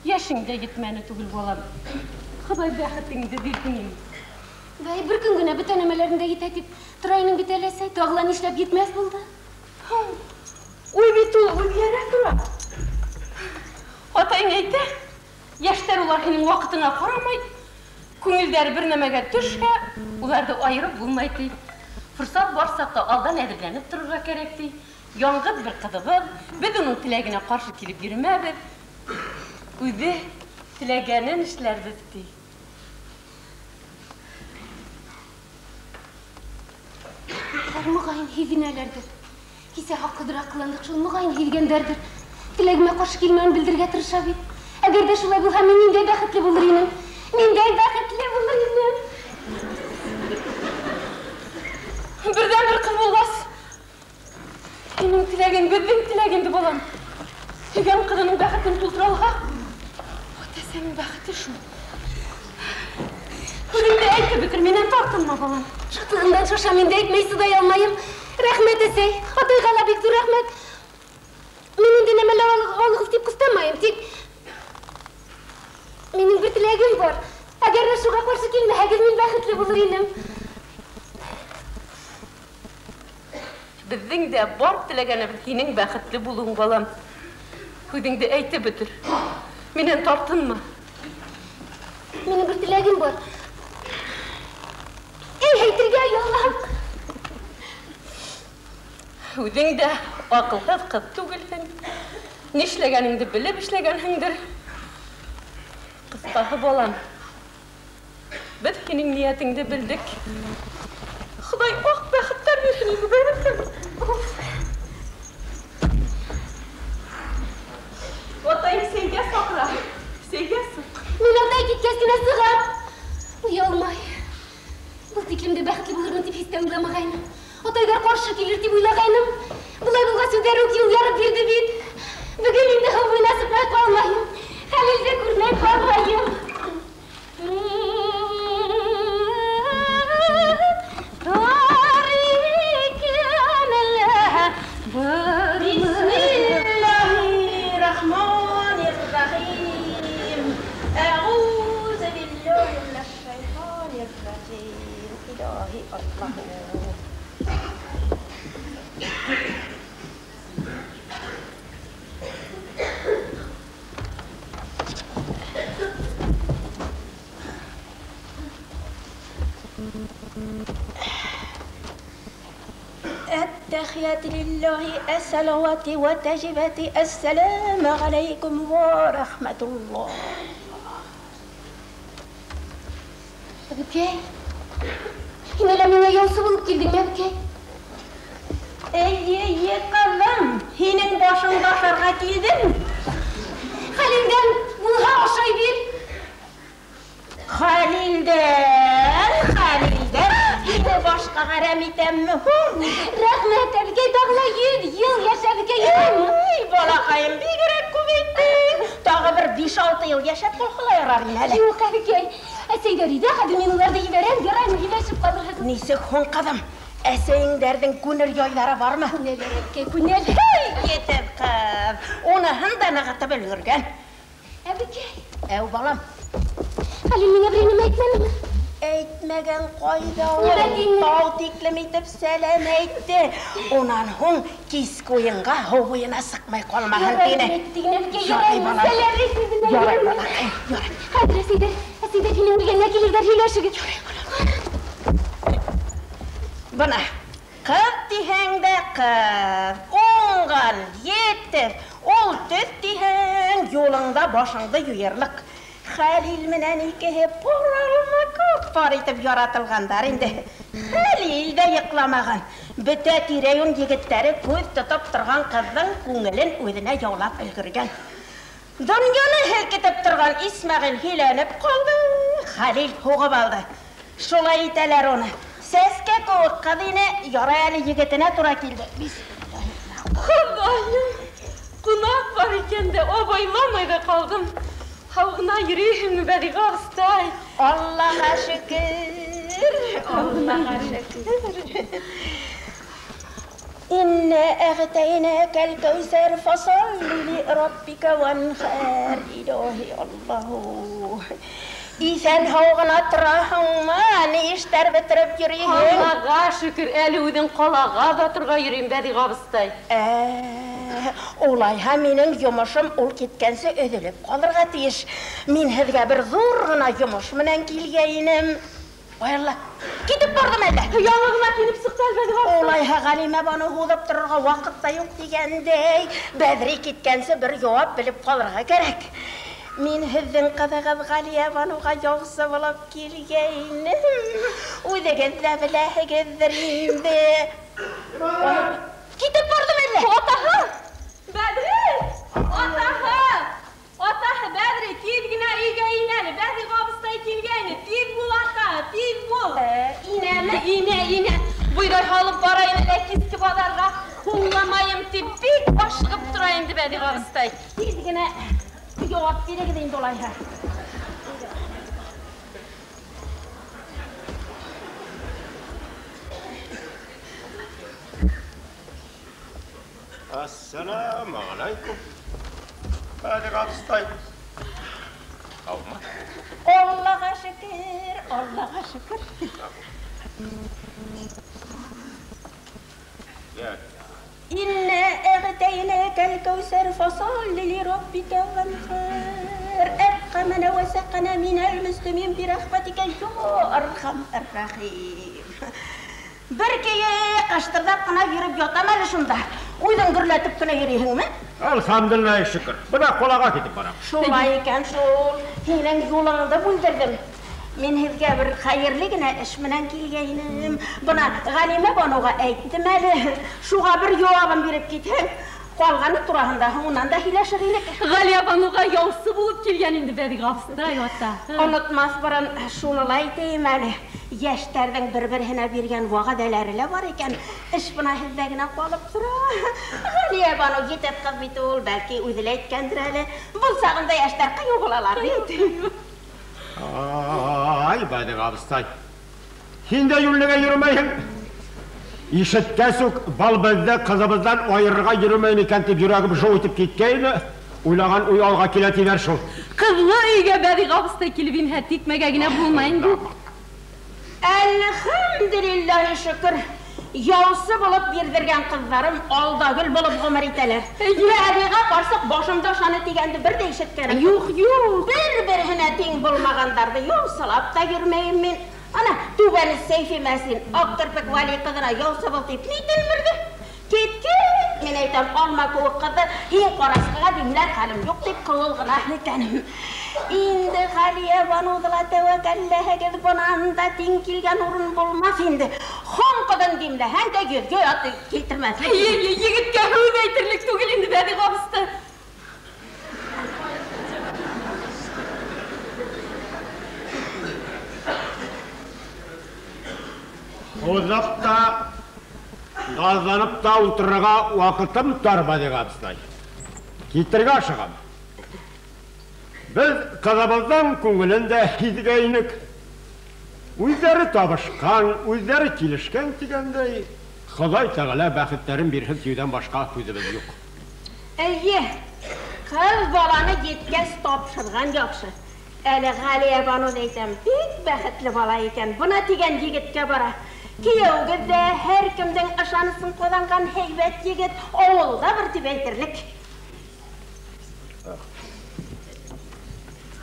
Яшең дә йетмәне түгел, балам. Ходай бәхетеңде бирсен инде. Бәй, бер көн генә бөтә нәмәләрен дә йитә дип тора инең бит әле, әсәй. Тагы ла нишләп йитмәс булды? Уй бит ул үзгәрә тора. Атаең әйтә, яшьтәр улар һинең вакытыңа карамай, күңелдәре бер нәмәгә төшһә, уларны аерып булмай ди. Форсат бар чакта алдан әзерләнеп торырга кирәк ди. Яңгыз бер кызыбыз, без уның теләгенә каршы килеп йөрмәбез. Үзе теләгәнен эшләрбез ди. Алар мөгаен һизенәләрдер. Кисә хакыдырак кыландык шул, мөгаен һизгәндәрдер. Теләгемә каршы килмәвен белдерергә тырыша бит. Әгәр дә шулай булһа, мин ниндәй бәхетле булыр инем. Ниндәй бәхетле булыр инем. Бердән-бер кыз булгач, синең теләгең безнең теләк инде, балам. Сөйгән кызының бәхетен тултыра алһа, ата-әсәнең бәхете шул. Үзеңдә әйтеп бетер, миннән тартынма, балам. Шатлыгымдан шашам инде, әйтмәй сыдай алмайым. Рәхмәт, әсәй. Атайга ла бик зур рәхмәт. Мин инде нәмәләр алыгыз дип кыстамайым, тик минем бер теләгем бар. Әгәр дә шуга каршы килмәһәгез, мин бәхетле булыр инем. Безнең дә бар теләгәнебез синең бәхетле булуың, балам. Үзеңдә әйтеп бетер. Миннән тартынма. Минем бер теләгем бар. Эй, әйтергә оялам. Үзең дә акылсыз кыз түгелсең. Нишләгәнеңде белеп эшләгәнһеңдер. Кыскасы, балам, без синең ниятеңде белдек. Ходай ак бәхетләр бирсен инде, бәхетләр. Атаең сәйгә сакла. Сәйгә сак. Мин атай киткәч кенә сыгам. Оялмай. Был тиклем дә бәхетле булырмын дип һич тә уйламагайным. Атайдар каршы килер дип уйлагайным. Болай булгач, үзләре үк юл ярып бирде бит. Бүген инде һу буена сыкмай калмайым. Хәлилде күрмәй калмайым. Бисмиллаһир-рахманир-рахим. Әгузе биллаһи минәш-шайтанир-раҗим. Илаһи Аллаһу. التحيات لله الصلوات والتجبات السلام عليكم ورحمة الله. Әбекәй, һин әллә миңа яусы булып килдеңме, әбекәй? Әйе, әйе, кызым, һинең башыңды ашарга килдем. Хәлилдән булһа ашай бир. Хәлилдән, Хәлилдән, һине башка гарәм итәмме һуң? Рәхмәт, әбекәй, тагы ла 100 ел яшә, әбекәй, яраймы? Эй, балакаем, бигрәк күп әйттең. Тагы бер 5-6 ел яшәп калһа ярар инде әле. Юк, әбекәй, әсәйдәр өйдә, хәзер мин уларны җибәрәм, яраймы, һөйләшеп калырбыз. Нисек һуң, кызым? Әсәйеңдәрҙең күңел яйҙары бармы? Күнәләр, әбкәй, күнәл. Һей, етеҙ ҡыҙ. Уныһын да нығытып өлгөргән. Әбекәй. Әү, балам. Хәлил миңә берәй нәмә әйтмәнеме? Әйтмәгән ҡайҙа ул? Нимә тине? Тау тиклем итеп сәләм әйтте. Унан һуң киске уйынға һыу буйына сыҡмай ҡалмаһын Ярай, тине. әйтте генә, әбекәй, Ярай, ярай, балам. сәләм әйтте, Ярай, ярай. балаҡай, ярай. Хәҙер, әсәйҙәр, әсәйҙәр һинең үлгәнгә килерҙәр, һөйләшегеҙ. Бына, ҡыҙ тиһәң дә ҡыҙ, уңған, етеҙ, ул төҫ тиһәң, юлыңда башыңды юйырлыҡ. Хәлил менән икеһе пар алма күк пар итеп яратылғандар инде. Хәлил дә йоҡламаған. Бөтә тирә-йүн егеттәре күҙ тотоп торған ҡыҙҙың күңелен үҙенә яулап өлгөргән. Донъяны һелкетеп торған Исмәғил һөйләнеп ҡалды, Хәлил һуғып алды. Шулай итәләр уны. Сәскә кеүек ҡыҙ ине, ярай әле егетенә тура килде. Хоҙайым, ҡунаҡ бар икән дә, абайламай ҙа ҡалдым. Һау ғына йөрөйһөңмө, Бәҙиғә абыстай? Аллаға шөкөр, Аллаға шөкөр. Инна әғтәйнәкәл кәүсәр фасалли ли раббика ванхар. Илаһи Аллаһу. Иҫән һау ғына тораһыңмы? Ни эштәр бөтөрөп йөрөйһөң? Аллаға шөкөр, әле үҙең ҡалаға ҙа торға йөрөйөм, Бәҙиғә абыстай. Улайһа минең йомошом ул киткәнсе өҙөлөп ҡалырға тейеш. Мин һеҙгә бер ҙур ғына йомош менән килгәйнем. Ой, Алла, китеп барҙым әллә? Яңы ғына килеп сыҡты әле, Бәҙиғә абыстай. Улайһа Ғәлимә баныу һуҙып торорға ваҡыт та юҡ тигәндәй, Бәҙри киткәнсе бер яуап белеп ҡалырға кәрәк. Мин һеҙҙең ҡыҙығыҙ Ғәлиә баныуға яусы булып килгәйнем. Үҙегеҙ ҙә беләһегеҙҙер инде. Китеп барҙым әллә? Атаһы! Бәҙри! Атаһы! Атаһы, Бәҙри, тиҙ генә өйгә ин әле. Бәҙиғә абыстай килгәйне. Тиҙ бул, ата, тиҙ бул. Инәме? Инә, инә. Бойҙай һалып барайым әле киске баҙарға. Һуңламайым тип бик ашығып тора инде Бәҙиғә абыстай. Тиҙ генә яуап бирегеҙ инде улайһа. Ассаламу алейкум. Бәҙиғә абыстай. Һаумы? Аллаға шөкөр, Аллаға шөкөр. Инна әғтәйнәкәл кәүсәр фасалли ли раббика ванхар. Әтҡәмәнә вә сәҡәнә минәл мөслимин бирәхмәтикә йа архам ар-рахим. Бер көйө ҡыштырҙап ҡына йөрөп ятам әле шунда. Үҙең гөрләтеп кенә йөрөйһөңмө? Әлхәмдүлилләһ, шөкөр. Бына ҡалаға китеп барам. Шулай икән шул. Һинең юлыңды бүлдерҙем. Мин һеҙгә бер хәйерле генә эш менән килгәйнем. Бына Ғәлимә баныуға әйттем әле. Шуға бер яуабын биреп китһәң, ҡалғаны тураһында һуңынан да һөйләшер инек. Ғәлиә баныуға яусы булып килгән инде Бәҙиғә абыстай, ата. Онотмаҫ борон шуны ла әйтәйем әле. Йәштәрҙең бер-береһенә биргән вәғәҙәләре лә бар икән. Эш бына һеҙҙә генә ҡалып тора. Ғәлиә баныу етеҙ ҡыҙ бит ул, бәлки үҙе лә әйткәндер әле. Был сағында йәштәр ҡыйыу булалар бит. Ай, Бәҙиғә абыстай. Һин дә йүнлегә йөрөмәйһең. Ишеткәс үк был беҙҙе ҡыҙыбыҙҙан айырырға йөрөмәйем икән тип йөрәгем жыу итеп киткәйне. Уйлаған уй алға килә тиҙәр шул. Ҡыҙлы өйгә Бәҙиғә абыстай килеп инһә, тикмәгә генә булмай инде. Әлхәмдүлилләһи шөкөр. Яусы булып бирҙергән ҡыҙҙарым алда гөл булып ғүмер итәләр. Бәҙиғә ҡарсыҡ башымды ашаны тигәнде бер ҙә ишеткәнем юҡ. Юҡ, юҡ. Бер-береһенә тиң булмағандарҙы яусылап та йөрөмәйем мин. Ана, түбәне Сәйфи Мәсин, аҡ керпек Вәли ҡыҙына яусы бул тип ни телмерҙе? Кит, кит, мин әйтәм, алма кеүек ҡыҙҙы һин ҡарасҡыға димләр хәлем юҡ тип ҡыуыл ғына икәнем. Инде Ғәлиә баныуҙы ла тәүәккәлләһәгеҙ, бынан да тиң килгән урын булмаҫ инде. Хан ҡыҙын димләһәң дә йөҙгә ят килтермәҫлек. Егеткә һүҙ әйтерлек түгел инде Бәҙиғә абыстай. Һуҙып та, наҙланып та ултырырға ваҡытым тар, Бәҙиғә абыстай. Китергә ашығам. Беҙ ҡыҙыбыҙҙың күңелен дә һиҙгәйнек. Үзләре табышкан, үзләре килешкән дигәндәй, Ходай Тәгалә бәхетләрен бирһен диюдән башка сүзебез юк. Әйе, кыз баланы җиткәч тапшырган яхшы. Әле Галиябануны әйтәм, бик бәхетле бала икән, бына дигән егеткә бара. Кияүгез дә һәркемнең ышанысын казанган һәйбәт егет, авылда бер дип әйтерлек.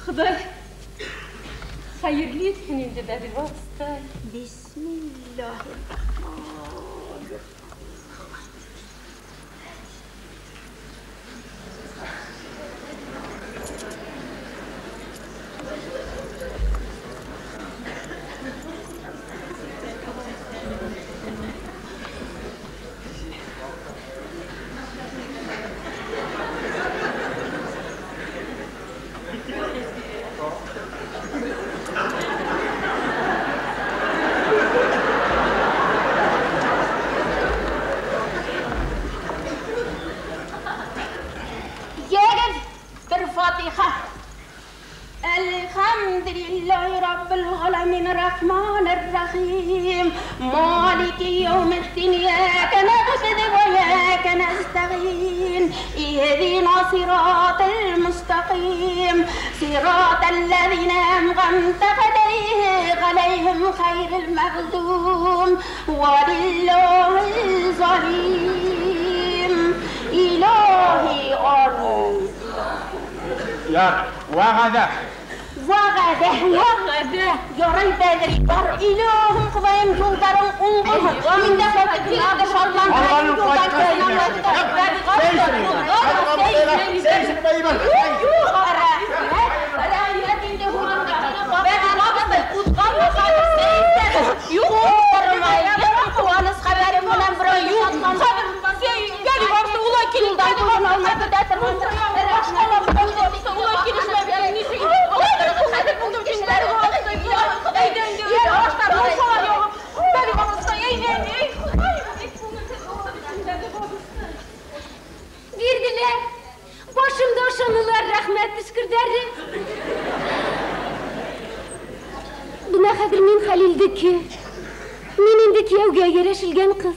Ходай хәерле итсен инде, Бәдига абыстай. Бисмиллаһир-рахманир-рахим. Ягез, бер фатиха. Әлхәмдүлиллаһи раббил галәмин рахманир рахим. Малики яумиддин ияка нәгъбуду ва ияка нәстәгыйн. Иһдина сиратал мустакыйм. Сиратал лазина ән'амта алейһим гайрил мәгъдум валиллаһил залим. Илаһи амин. Яр, вәгъдә. Вәгъдә, вәгъдә. Ярай бәдри бар. Илаһым Ходаем юлдарың уң булсын. Мин дә кайтып килгәндә шатландым. Алланың кайткан Бирделәр. Башымда ышанулар, рәхмәт төшкердәре. Бына хәзер мин Хәлилдеке. Мин инде кияүгә ярәшелгән кыз.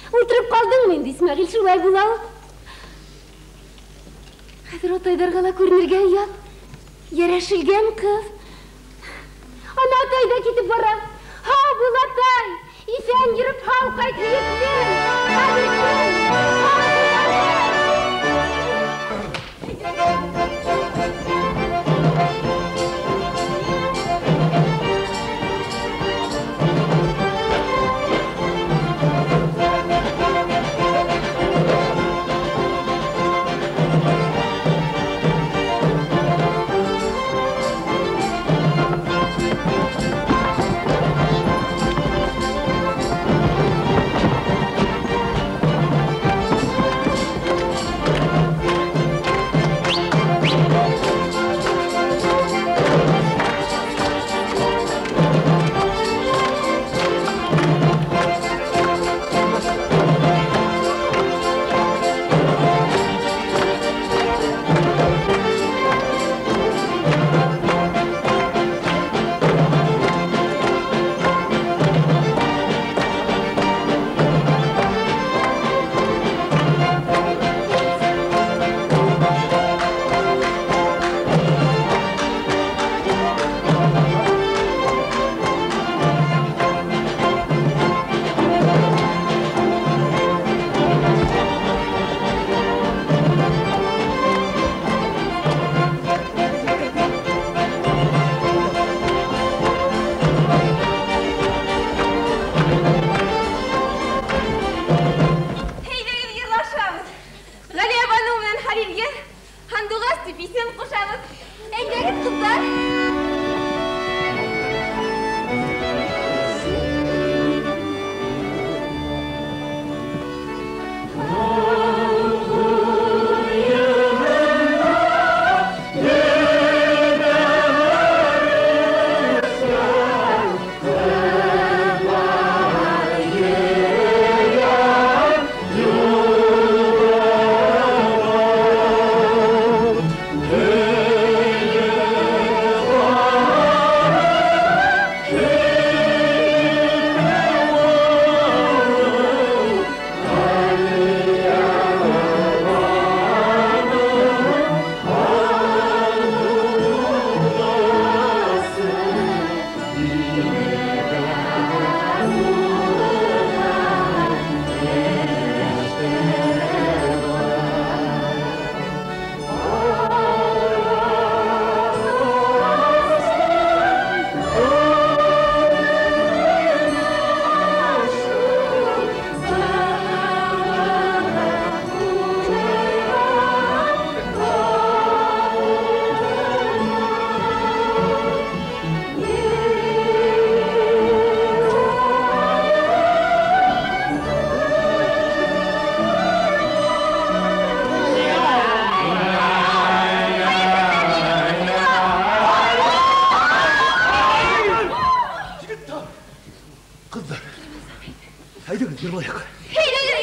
Утырып калдыңмы инде, Исмәгыйль, шулай була ул. Хәзер атайдарга ла күренергә оят. Ярәшелгән кыз. Ана атай да китеп бара. Һау бул, атай! Исән йөреп һау кайт, егетлем! Кадерлем! Һау бул, атай!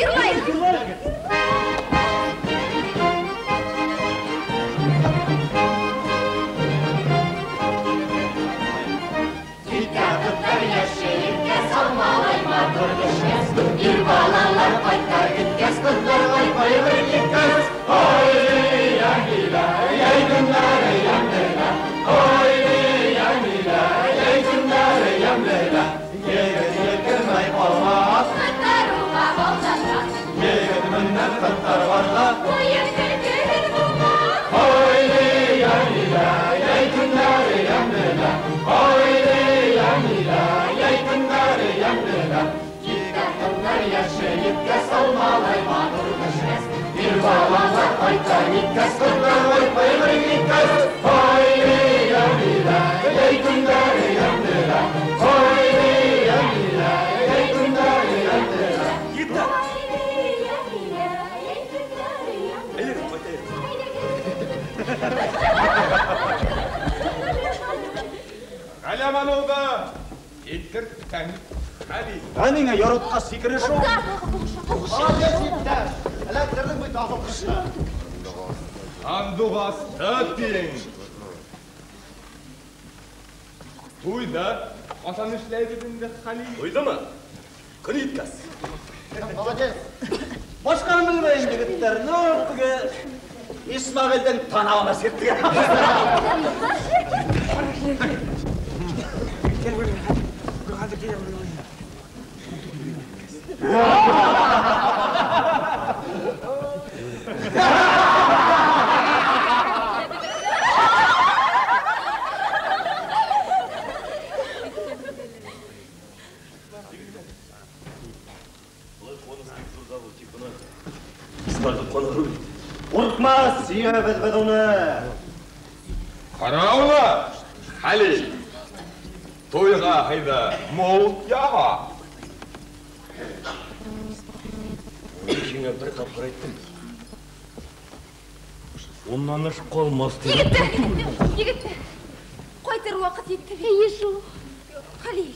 йырлайык. Китә кызлар яше еткәс, алмалай матур пешкәс, ир балалар кайта киткәс, кызлар кайгыр киткәс. Ой, ямилә, яй көннәре ямлелә. Ой, ямилә, яй көннәре ямлелә. Егет йиркермәй калмас, Кызларуга алданмас, егет миннән кызлар барда. Уен көлке булмас. Ой, ямилә, яй көннәре ямлелә. Ой, ямилә, яй көннәре ямлелә. Китә кызлар яше еткәс, алмалай матур пешкәс, ир балалар кайта киткәс, кызлар кайгыр киткәс. Ой, ямилә, яй көннәре ямлелә. Ой, ямилә, яй көннәре ямлелә. Егетләр! Ямилә, яй көннәре ямлелә. Әйдәгез, кайтайык. Галиябануды китерткән Хәлил. Ә миңа яратка сикереш ул. Молодец, иптәш. Эләктердең бит асыл кошны. Сандугасты тиң. Туйда кашан эшләйбез инде, Хәлил? Туйдымы? Көн еткәс. Молодец. Башканы белмәйм, егетләр. Ну, теге Исмәгыйльдең танавына сирттек. Болай куанасы бик зурда бу, тик моны Исмәгыйль каныгыр бит. Куркма, сөябез без аны. Кара аны, Хәлил. Туйга әйдә, мул яга. Мин сиңа бер тапкыр әйттем. Уннан эш калмас дидем. Егетләр, егетләр, кайтыр вакыт етте. Әйе шул. Хәлил.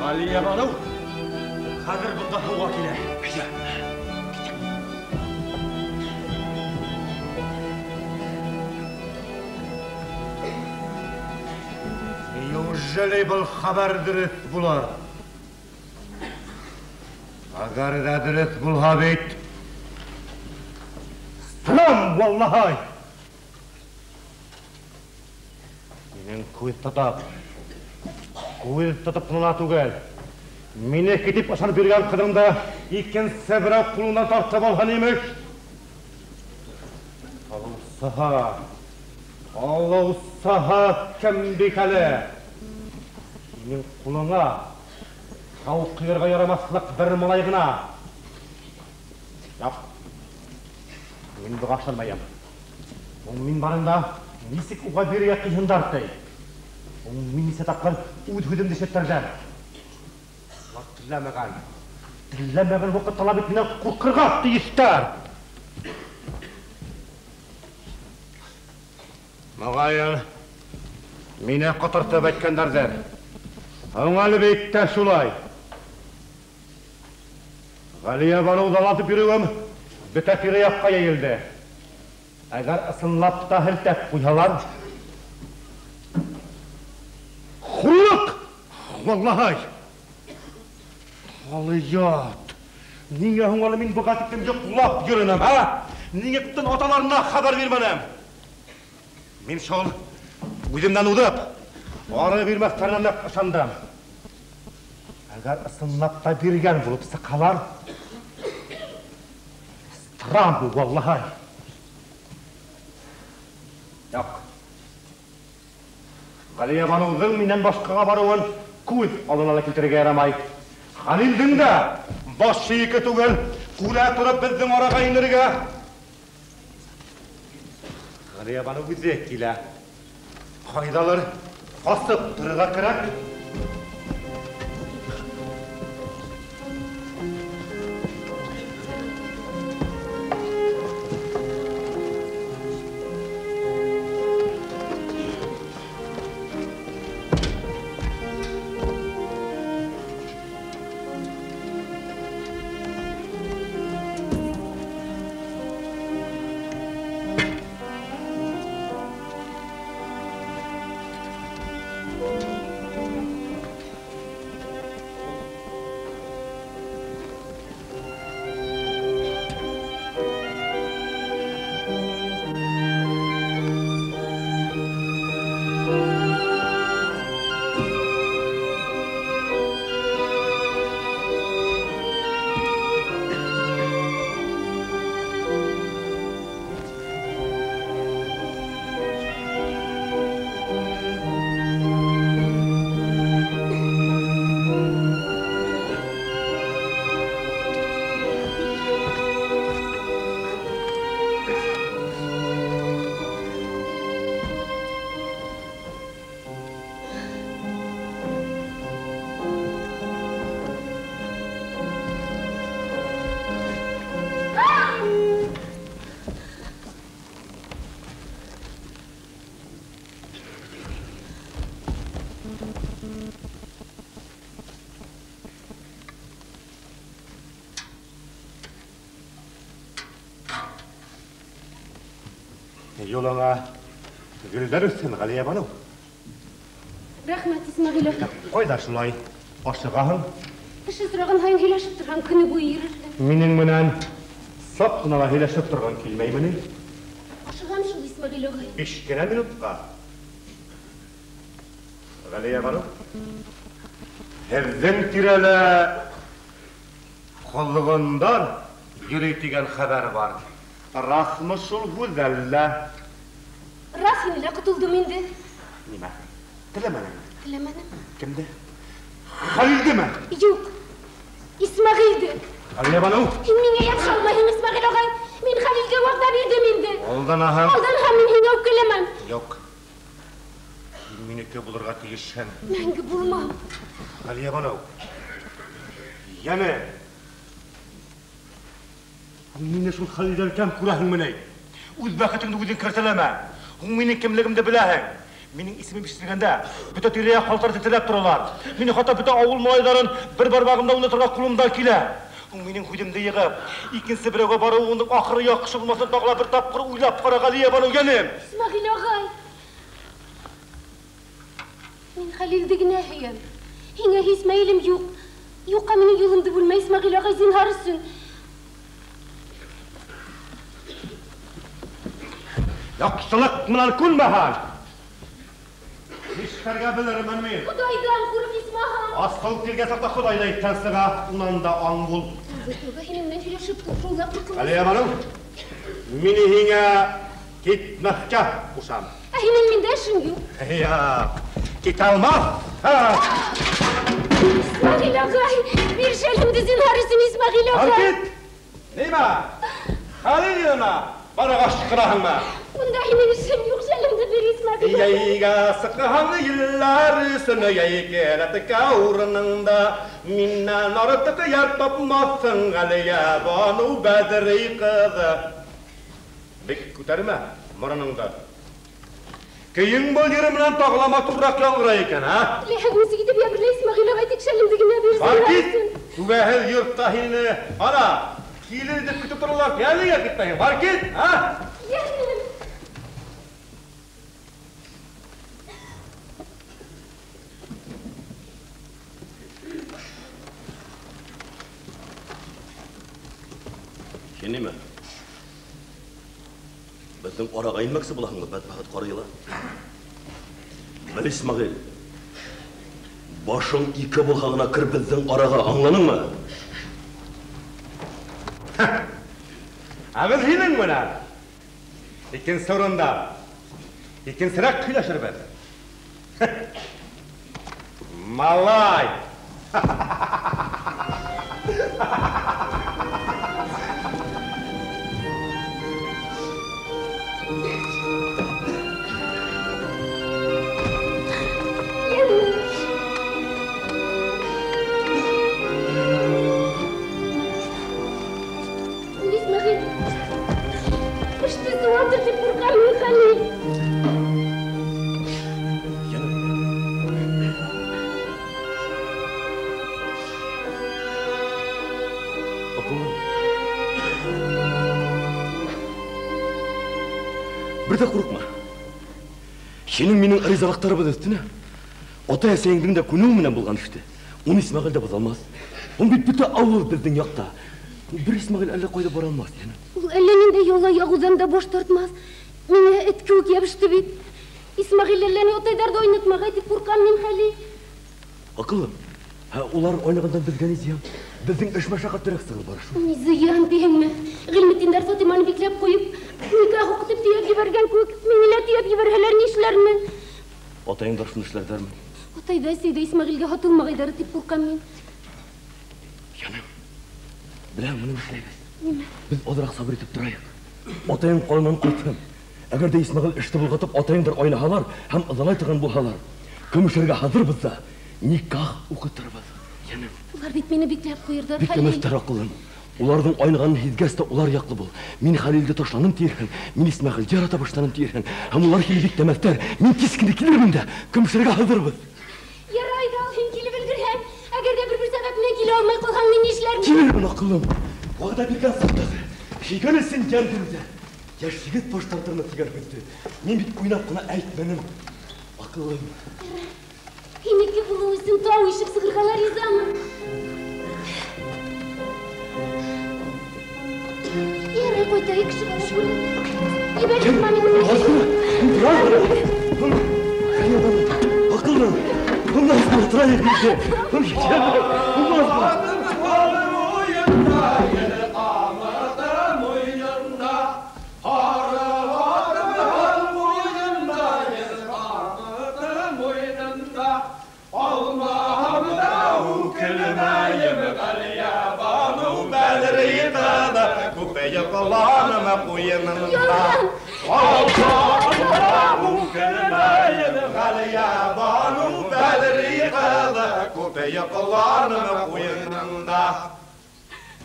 Галиябану, хәзер монда һава килә. Әйдә. Неужели был хәбәр дөрес булыр? Әгәр дә дөрес булһа бит. Сынам, валлаһай. Минең Мин күз тотып, күз тотып кына түгел. Мине китеп ышанып йөргән кызыңды икенче берәү кулыннан тартып алган имеш. Алусаһа, алусаһа кем бит әле? Синең кулыңа тау кыерга ярамаслык бер малай гына. Юк. Мин буга ышанмыйм. Ул мин барында ничек уга бирергә кыйһындар ди. Ул мин ничә тапкыр үз һүземне ишеттердем. Алар теләмәгән, теләмәгән вакытта ла бит миннән куркырга тиешләр. Мөгаен, мине котыртып әйткәннәрдер. Аңа бит тә шулай. Галиябану далатып йөрүем бөтә тирә-якка җәелде. Әгәр ысынлап та һелтәп куйһалар. Хурлык! Валлаһай! Алыят! Нигә һуң әле мин буга тиклем йоклап йөренем, ә? Нигә күптән аталарына хәбәр бирмәдем? Мин шул үземнән узып, ары бирмәсләренә нык ышандым. Әгәр ысынлап та биргән булып сыкалар, стран бу, валлаһай. Юк. Галиябануның миннән башкага баруын күз алдына да китерергә ярамай. Хәлилнең дә баш сөяге түгел, күрә торып безнең арага инергә. Галиябану үзе килә. Кайдалыр басып торырга кирәк. Юлыңа гөлләр үссен, Галиябану. Рәхмәт, Исмәгыйль агай. Кайда шулай ашыгасың? Кеше сораган һайын һөйләшеп торган көне буе йөрерсең. Минең менән сак кына да һөйләшеп торган килмәймени? Ашыгам шул, Исмәгыйль агай. Биш кенә минутка. Галиябану, һеҙҙең тирәлә ҡоҙғондар йөрөй тигән хәбәр бар. Расмы шул һүҙ әллә? Рас инде лә, котолдом инде. Нимә? Теләмәнеңме? Теләмәнем. Кемде? Хәлилдеме? Юк. Исмәгыйльде. Галиябану! Һин миңә ябыша алмайһың, Исмәгыйль агай. Мин Хәлилгә вәгъдә бирдем инде. Алданаһың. Алданһам, мин һиңә үпкәләмәм. Юк. Һин минеке булырга тиешһең. Мәңге булмам. Галиябану. Яме. Мине шул Хәлилдән кәм күрәһеңмени? Үз бәхетеңне үзең кәртәләмә. Һуң минең кемлегемде беләһең. Минең исемем ишетелгәндә, бөтә тирә-як халыклар тетрәп торалар. Мине хатта бөтә авыл малайларын бер бармагымда уйнатырга кулымдан килә. Һуң минең һүземде егып, икенче берәүгә баруыңның ахыры яхшы булмасын тагы ла бер тапкыр уйлап кара, Галиябану, янем. Исмәгыйль агай. Мин Хәлилде генә һөям. Һиңә һич мәелем юк. Юкка минең юлымды бүлмә, Исмәгыйль агай, зинһар өчен. Яхшылык менән күнмәһәң, Эшләргә белермен мин. Худайдан курык, исмаһам. Асыл килгән чакта Ходай да әйткән сиңа, унан да аң бул. Тәүбә, һинең белән сөйләшеп тор, шулай куркыныч. Галиябану, мин һиңә китмәскә кушам. Ә һинең миндә эшең юк. Я, китә алмас. Исмәгыйль агай, бир шәлемде зинһар өчен, Исмәгыйль агай. Бар кит. Нимә? Хәлил янына барырга ашкынасыңмы? Монда һинең эшең юк, шәлемде бир, Исмәгыйль агай. Йәйгә сыккан еллар өстенә йәйкәләткә урыныңда миннән артык яр тапмассың, Галиябану Бәдри кызы. Бик күтәрмә морыныңды. Көең был ере белән тагы ла матуррак яңгырай икән, а? Теләһәң ничек итеп ябырла, Исмәгыйль агай, тик шәлемде генә бир, Бар зинһар кит! өчен. Түбәһез йортта һине, ана, килер дип көтеп торалар, әлегә китмәһең. Бар кит, а? Янем. Син нимә? Безнең арага инмәкче булаһыңмы, бәдбәхет кара елан? Бел, Исмәгыйль, башың ике булһа гына кер безнең арага, аңланыңмы? Ә без һинең белән икенче урында икенчерәк сөйләшербез. Малай! Исмәгыйль, эшне суатыр дип куркам мин, Хәлил. Акыллым. Бер дә курыкма. Синең минең ризалыктарыбыз өстенә ата-әсәеңнең дә күнүе белән булган эште. Уны Исмәгыйль дә боза алмас. Ул бит бөтә авыл безнең якта. Бер Исмәгыйль әллә кайда бара алмас, янә. Ул әллә нинди яла ягудан да баш тартмас. Миңа эт кеүек ябышты бит. Исмәгыйль әллә ни атайдарда уйнатмагай дип куркам мин, Хәлил. Акыллым, һә, улар уйнагандан безгә ни зыян? Безнең эш мәшәкатьлерәк сыгыл бара шул. Ни зыян дигәнме? Гыйльметдиннәр Фатиманы бикләп куеп, никах укытып төяп җибәргән кебек, мине лә төяп җибәрһәләр нишләрмен? Атаең да шуны эшләрдәрме? Атай да, әсәй дә Исмәгыйльгә һатылмагайдары дип куркам мин. Җаным, беләм, моны нишләйбез? Нимә? Без азрак сабыр итеп торайык. Атаең калыннан кайтсын. Әгәр дә Исмәгыйль эште болгатып, атаеңдыр айнаһалар һәм ызалай торган булһалар, көмешәргә хәзербез дә никах укытырбыз. Янем. Улар бит мине бикләп куердар, Хәлил. Бикләмәсләр, акыллым. Уларның айныганын һизгәч тә улар яклы бул. Мин Хәлилде ташланым диерһең, мин Исмәгыйльгә ярата башланым диерһең. Һәм улар һине бикләмәсләр. Мин тиз генә килермен дә, көмешәргә хәзербез. Ярай да, һин килеп өлгерһәң, әгәр дә бер-бер сәбәп белән килә алмый калһаң, мин нишләрмен? Килермен, акыллым. Вәгъдә биргән саптагы. Сөйгән өчен җан бирүдә. Яшь егет баш тартырмы дигән һүзне. Мин бит уйнап кына әйтмәдем. Акыллым. Һинеке булу өчен тау ишеп сыгырга ла ризамын. Ярай, кайтайык, кеше бала күреп. Җибәр мине. Акыллым. Bundan sonra oturayım bizi.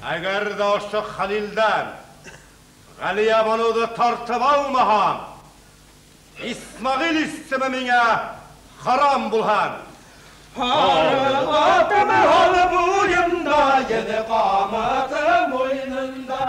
Әгәр дә ошо Хәлилдән Галиябануды тартып алмаһам, Исмәгыйль исеме миңа харам булһан. Атым хал буенда, еде каматым муенында.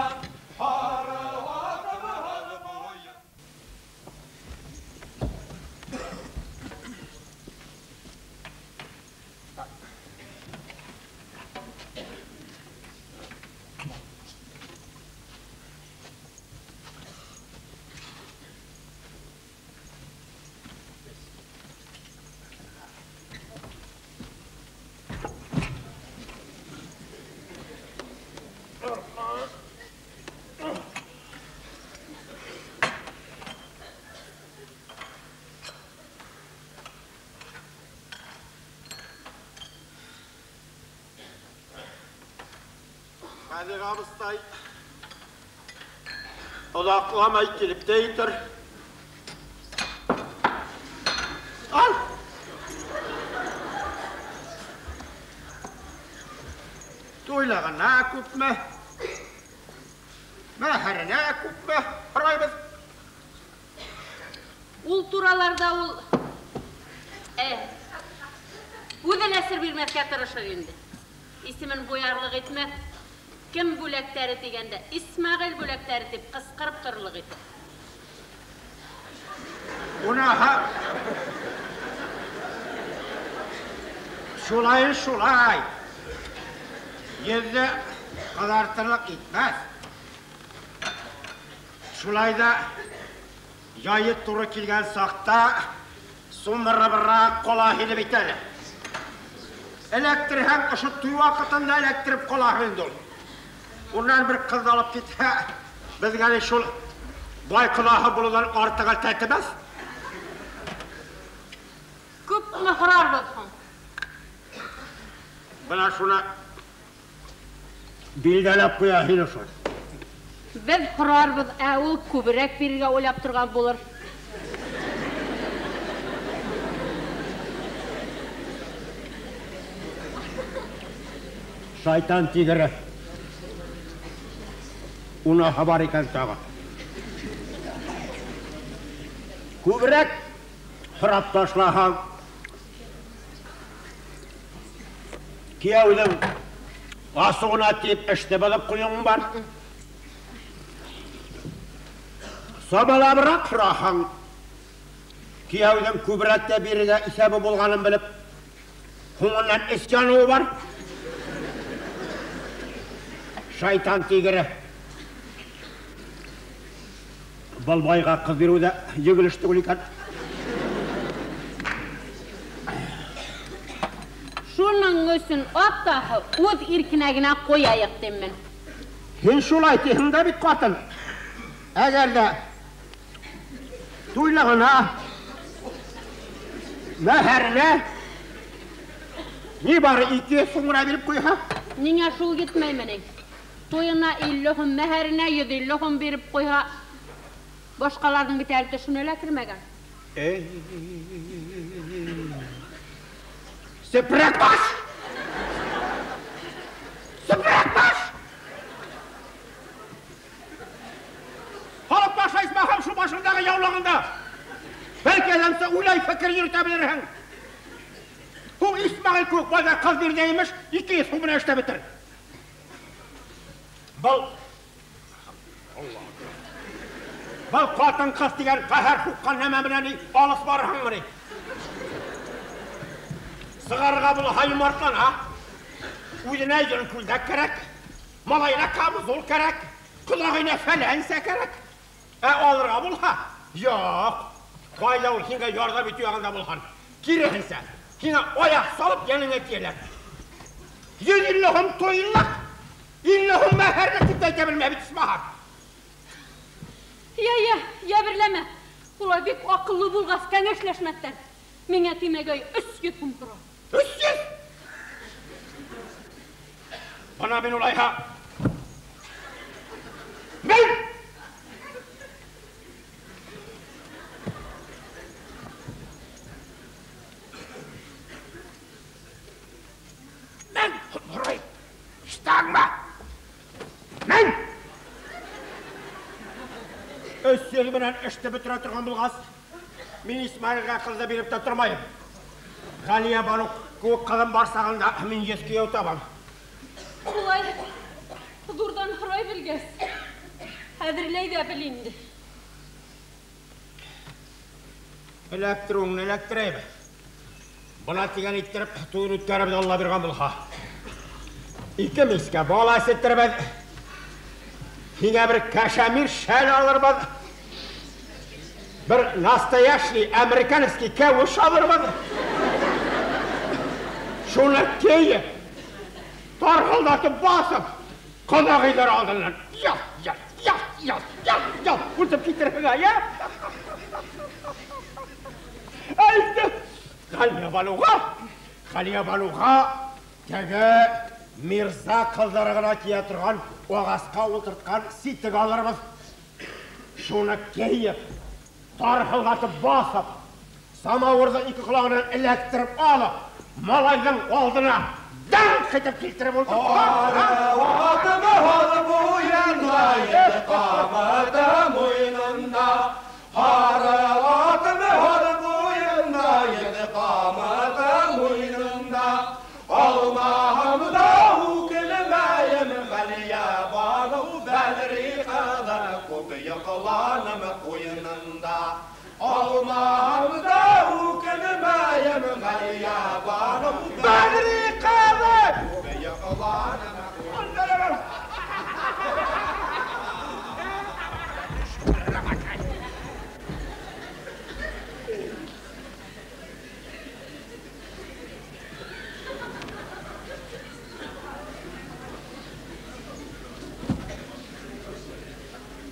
Халик абыстай озакламай килеп тә җитәр. Ал! Туйлыгына күпме, мәһәренә күпме һорайбыз. Ул тураларда ул үҙе лә сер бирмәҫкә тырышыр инде. Исемен буярлыҡ итмәҫ. Кем бүләктәре тигәндә, Исмәғил бүләктәре тип ҡысҡырып торорлоҡ итер. Унаһы шулай шулай. Йөҙҙө ҡыҙартырлыҡ итмәҫ. Шулай ҙа яйы тура килгән саҡта сумырыбыраҡ ҡала һине бит әле. Эләктерһәң, ошо туй ваҡытында эләктереп ҡалаһың инде ул. Унан бер ҡыҙ алып китһә, беҙгә әле шул бай ҡолаһы булыуҙан артығы тәтемәҫ. Күпме һорарбыҙ һуң? Бына шуны билдәләп ҡуя һине шул. Беҙ һорарбыҙ, ә ул күберәк бирергә уйлап торған булыр. Шайтан тигере. Унаһы бар икән тағы. Күберәк һорап ташлаһаң, кейәүҙең асыуына тиеп эште боҙоп ҡуйыуың бар. Самалабыраҡ һораһаң, кейәүҙең күберәк тә бирергә иҫәбе булғанын белеп, һуңынан эс яныуы бар. Шайтан тигере. Был байға ҡыҙ биреү ҙә еңел эш түгел икән. Шуның өсөн атаһы үҙ иркенә генә ҡуяйыҡ тим мин. Һин шулай тиһең дә бит, ҡатын. Әгәр ҙә туйлығына, мәһәренә ни бары 200 һум ғына биреп ҡуйһа? Ниңә шул етмәйме ни? Туйына 50 һум, мәһәренә 150 һум биреп ҡуйһа, башҡаларҙың бит әле төшөнә лә кермәгән. Сепрәк баш! Сепрәк баш! Һалып ташлай исмаһам шул башыңдағы яулығыңды. Бәлки әҙәмсә уйлай фекер йөрөтә белерһең. Һуң Исмәғил кеүек байға ҡыҙ бирҙе имеш, 200 һум менән эшләп бөтөр. Был Был ҡатын ҡыҙ тигән ҡәһәр һуҡҡан нәмә менән алыҫ барырһыңмы ни? Сығарырға булһа йомартлана. Үҙенә йөн күлдәк кәрәк, малайына камзул кәрәк, ҡолағына фәләнсә кәрәк. Ә алырға булһа, юҡ. Ҡайҙа ул һиңә ярҙам итеү яғында булһын. Киреһенсә, һиңә аяҡ салып йәнеңә тиәләр. 150 һум туйлыҡ, 50 һум мәһәрлек тип тә әйтә белмәй бит исмаһам. Я, я, йәберләмә. Улар бик аҡыллы булғас, кәңәшләшмәҫтәр. Миңә тимәгәй 300 һум тора. 300? Бына мин улайһа. Мин! Мин һорайым. Ишетәңме? Мин! 300 менән эште бөтөрә торған булғас, мин Исмәғилгә ҡыҙҙы биреп тә тормайым. Ғәлиә Баныу кеүек ҡыҙым бар сағында мин 100 кейәү табам. Шулай ҙурҙан һорай белгәс, әҙерләй ҙә бел инде. Эләктереүеңде эләктерәйем. Бына тигән иттереп туйын үткәрәбеҙ, Алла биргән булһа. 2 мискә бал әсеттербеҙ. Һиңә бер кәшәмир шәл алырбыҙ. Бер настоящий американский кәүеш алырбыҙ. Шуны кейеп, тарһылдатып баҫып, ҡоҙағыйҙар алдынан ял, ял, ял, ял, ял, ял үтеп китерһең, ә? Әйтте, Ғәлиә Баныуға, Ғәлиә Баныуға теге Мирза кызлары гына кия торган агаска утырткан ситек алырбыз. Шуны киеп, тархылдатып басып, самавырды ике колагыннан эләктереп алып, малайның алдына даңк итеп килтереп Bedri kızı!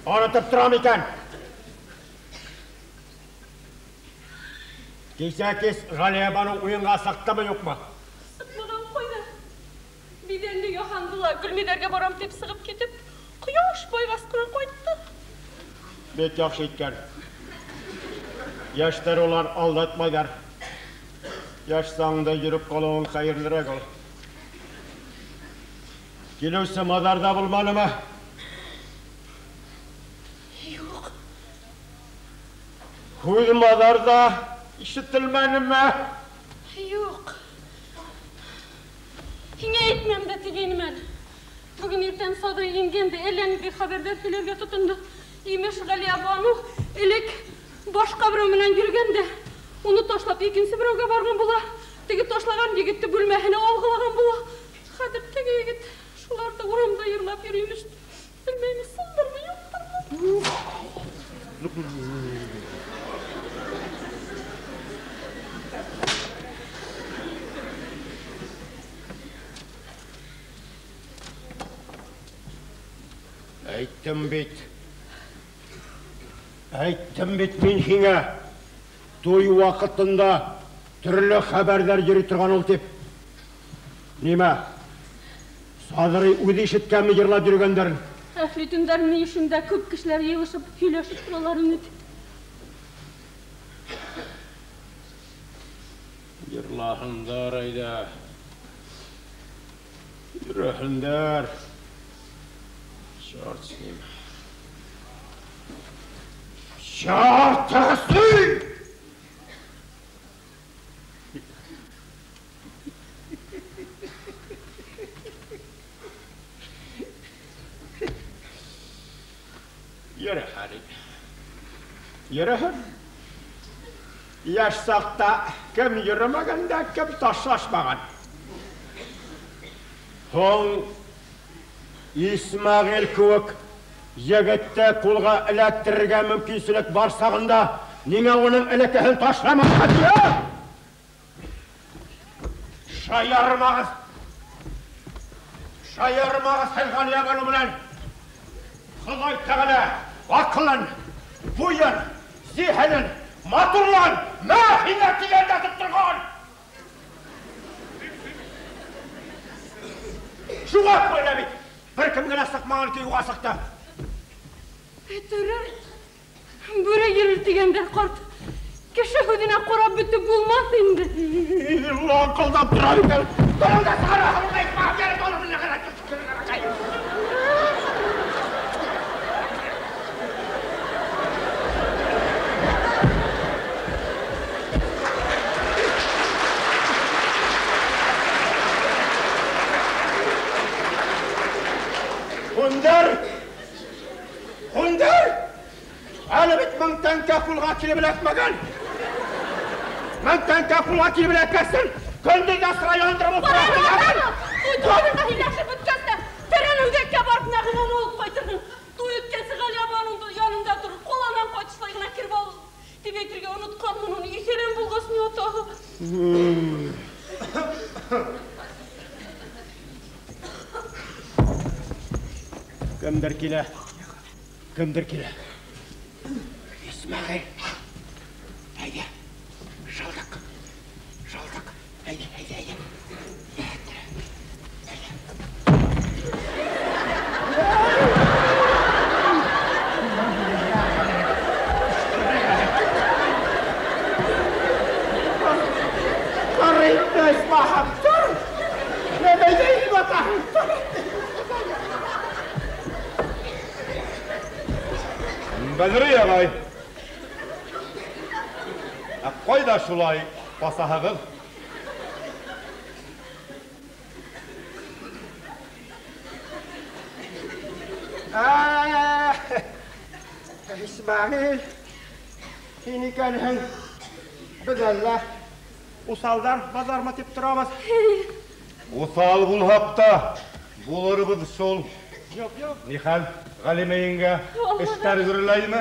Онытып торам икән. Кичә кич Галиябану уенга сыктымы, юкмы? Сыкмаган кайда? Бидәнле яһанды ла, Гөлмидәргә барам дип сыгып китеп, кояш байгач кына кайтты. Бик яхшы иткән. Яшьләр улар алдатмайлар. Яшь саңда йөреп калуың хәерлерәк ул. Килүсе мазарда булмадымы? Юк. Һүз мазарда ишетелмәдеме? Юк. Һиңә әйтмәм дә дигәнем әле. Бүген иртән Садрый ингән дә әллә нинди хәбәрләр сөйләргә тотынды. Имеш, Галиябану элек башка берәү белән йөргән дә, уны ташлап икенче берәүгә барган була. Теге ташлаган егетне бүлмәһенә алгылаган була. Хәзер теге егет шуларда урамда йырлап йөри имеш. Белмәйм, сындырмы, юктырмы? Әйттем бит. Әйттем бит мин һиңә. Туй вакытында төрле хәбәрләр йөри торган ул дип. Нимә? Садрый үзе ишеткәнме йырлап йөргәннәрен? Әфлитүннәр мөешендә күп кешеләр йыелышып һөйләшеп торалар инде. Йырлаһындар әйдә. Йөрәһендәр. Черт с ним. Черт с ним! Йөре, Хәлил. Йөре. Яшь сакта кем йөрмәгән дә, кем ташлашмаган. Һуң Исмәгыйль кебек егетте кулга эләктерергә мөмкинчелек бар сагында, ниңә уның элеккеһен ташламаска дия? Шаярмагыз! Шаярмагыз сез Галиябану белән! Ходай Тәгалә акылын, буен, зиһенен, матурлыгын мәхинә дигәндә тоттырган! Шуңа күрә бит бер кем генә сыкмаган ки юга сыкты. Эт өрер, бүре йөрер дигәндә, карт, кеше һүзенә карап бетеп булмас инде. Лаңкылдап тора икән. Тора да сара, Хундыр! Хундыр! Әле бит 1000 тәңкә кулга килеп эләкмәгән. 1000 тәңкә кулга килеп эләккәсен, көндез дә сыра яндырып утыра. Туй турында һөйләшеп беткәс тә, Тәрән үзәккә барып Нәгыймәне алып кайтырдың. Туй үткәсе Галиябануның янында торыр, каланнан кайтышлай гына кереп ал дип әйтергә онытканмын уны. Исәләм булгач ни атагы. Кемдер килә. Кемдер килә. Исмәгыйль. Әйдә. Шалдык. Шалдык. Әйдә, әйдә, әйдә. Әйдә. инде, исмахам, тор! Нәмәйдә батаһың, тор! Бәдри агай. Ә кайда шулай басаһыгыз? Исмәгыйль, һин икәнһең. Без әллә усалдар базармы дип торабыз. Усал булһак та булырбыз шул. Юк, юк. Нихәл, Галимә еңгә, эшләр гөрләйме?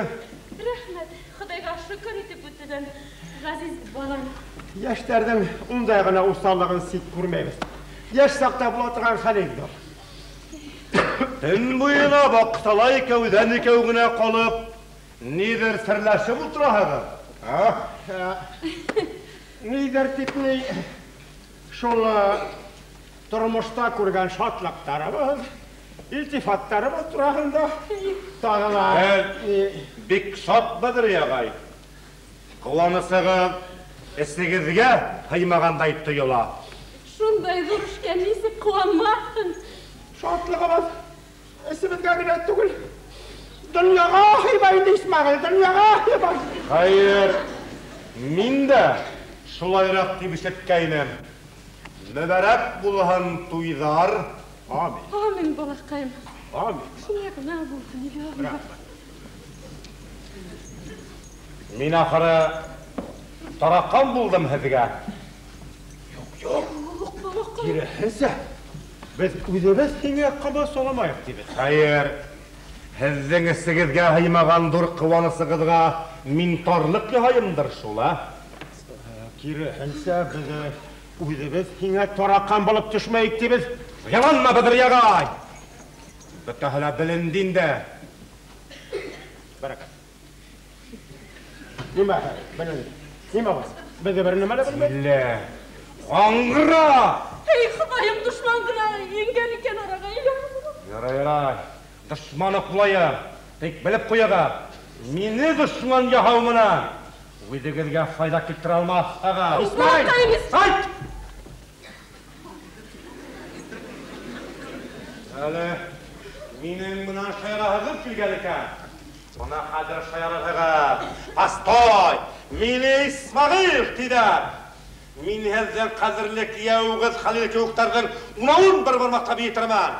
Рәхмәт, Ходайга шөкер итеп үтүдән, газиз балам. Яшьләрнең ундай гына усаллыгын сит күрмәйбез. Яшь чакта була торган хәл инде. Төн буена баксала икәүдән икәү генә калып, нидер серләшеп утыраһыгыз? А? Нидер дип ни, шул тормышта күргән шатлыктарыбыз, илтифаттарыбыз турасында тагы да. Бик шат Бәдри агай. Куанысыгыз эсегезгә һыймагандай тоела. Шундай зур эшкә нисек куанмассың? Шатлыгыбыз эсебезгә генә түгел, дөньяга һыймай инде, Исмәгыйль, дөньяга һыймай. Хәер, мин дә шулайрак дип ишеткәйнем. Мөбарәк булһын туйҙар. Амин. Амин, балакаем. Амин. Шулай гына булсын, я Рабби. Мин ахыры таракан булдым һеҙгә. Юк, юк. Киреһенсә, беҙ үҙебеҙ һиңә ҡамасауламайыҡ тибеҙ. Хәйер, һеҙҙең эсегеҙгә һыймаған ҙур ҡыуанысығыҙға мин тарлыҡ яһайымдыр шул, а? Киреһенсә, беҙ үҙебеҙ һиңә тараҡан булып төшмәйек тибеҙ. Яланма, Бәҙри ағай! Бөтәһе лә беленде инде. Бәрәкәт. Нимә беленде? Нимә булса? Беҙ бер нәмә лә белмәйбеҙ. Иллә. Аңғыра! Эй, Хоҙайым, дошман ғына еңгән икән араға. Ярай, ярай. Дошманы ҡулайым. Тик белеп ҡуйығыҙ, мине дошман яһау менән үҙегеҙгә файҙа килтерә алмаҫһығыҙ. Исмәғил! Айт! Әле минең менән шаяраһығыҙ килгән икән. Бына хәҙер шаярырһығыҙ. Постой! Мине Исмәғил тиҙәр. Мин һеҙҙең ҡәҙерле кейәүегеҙ Хәлил кеүектәрҙең унауын бер бармаҡта бейетермен.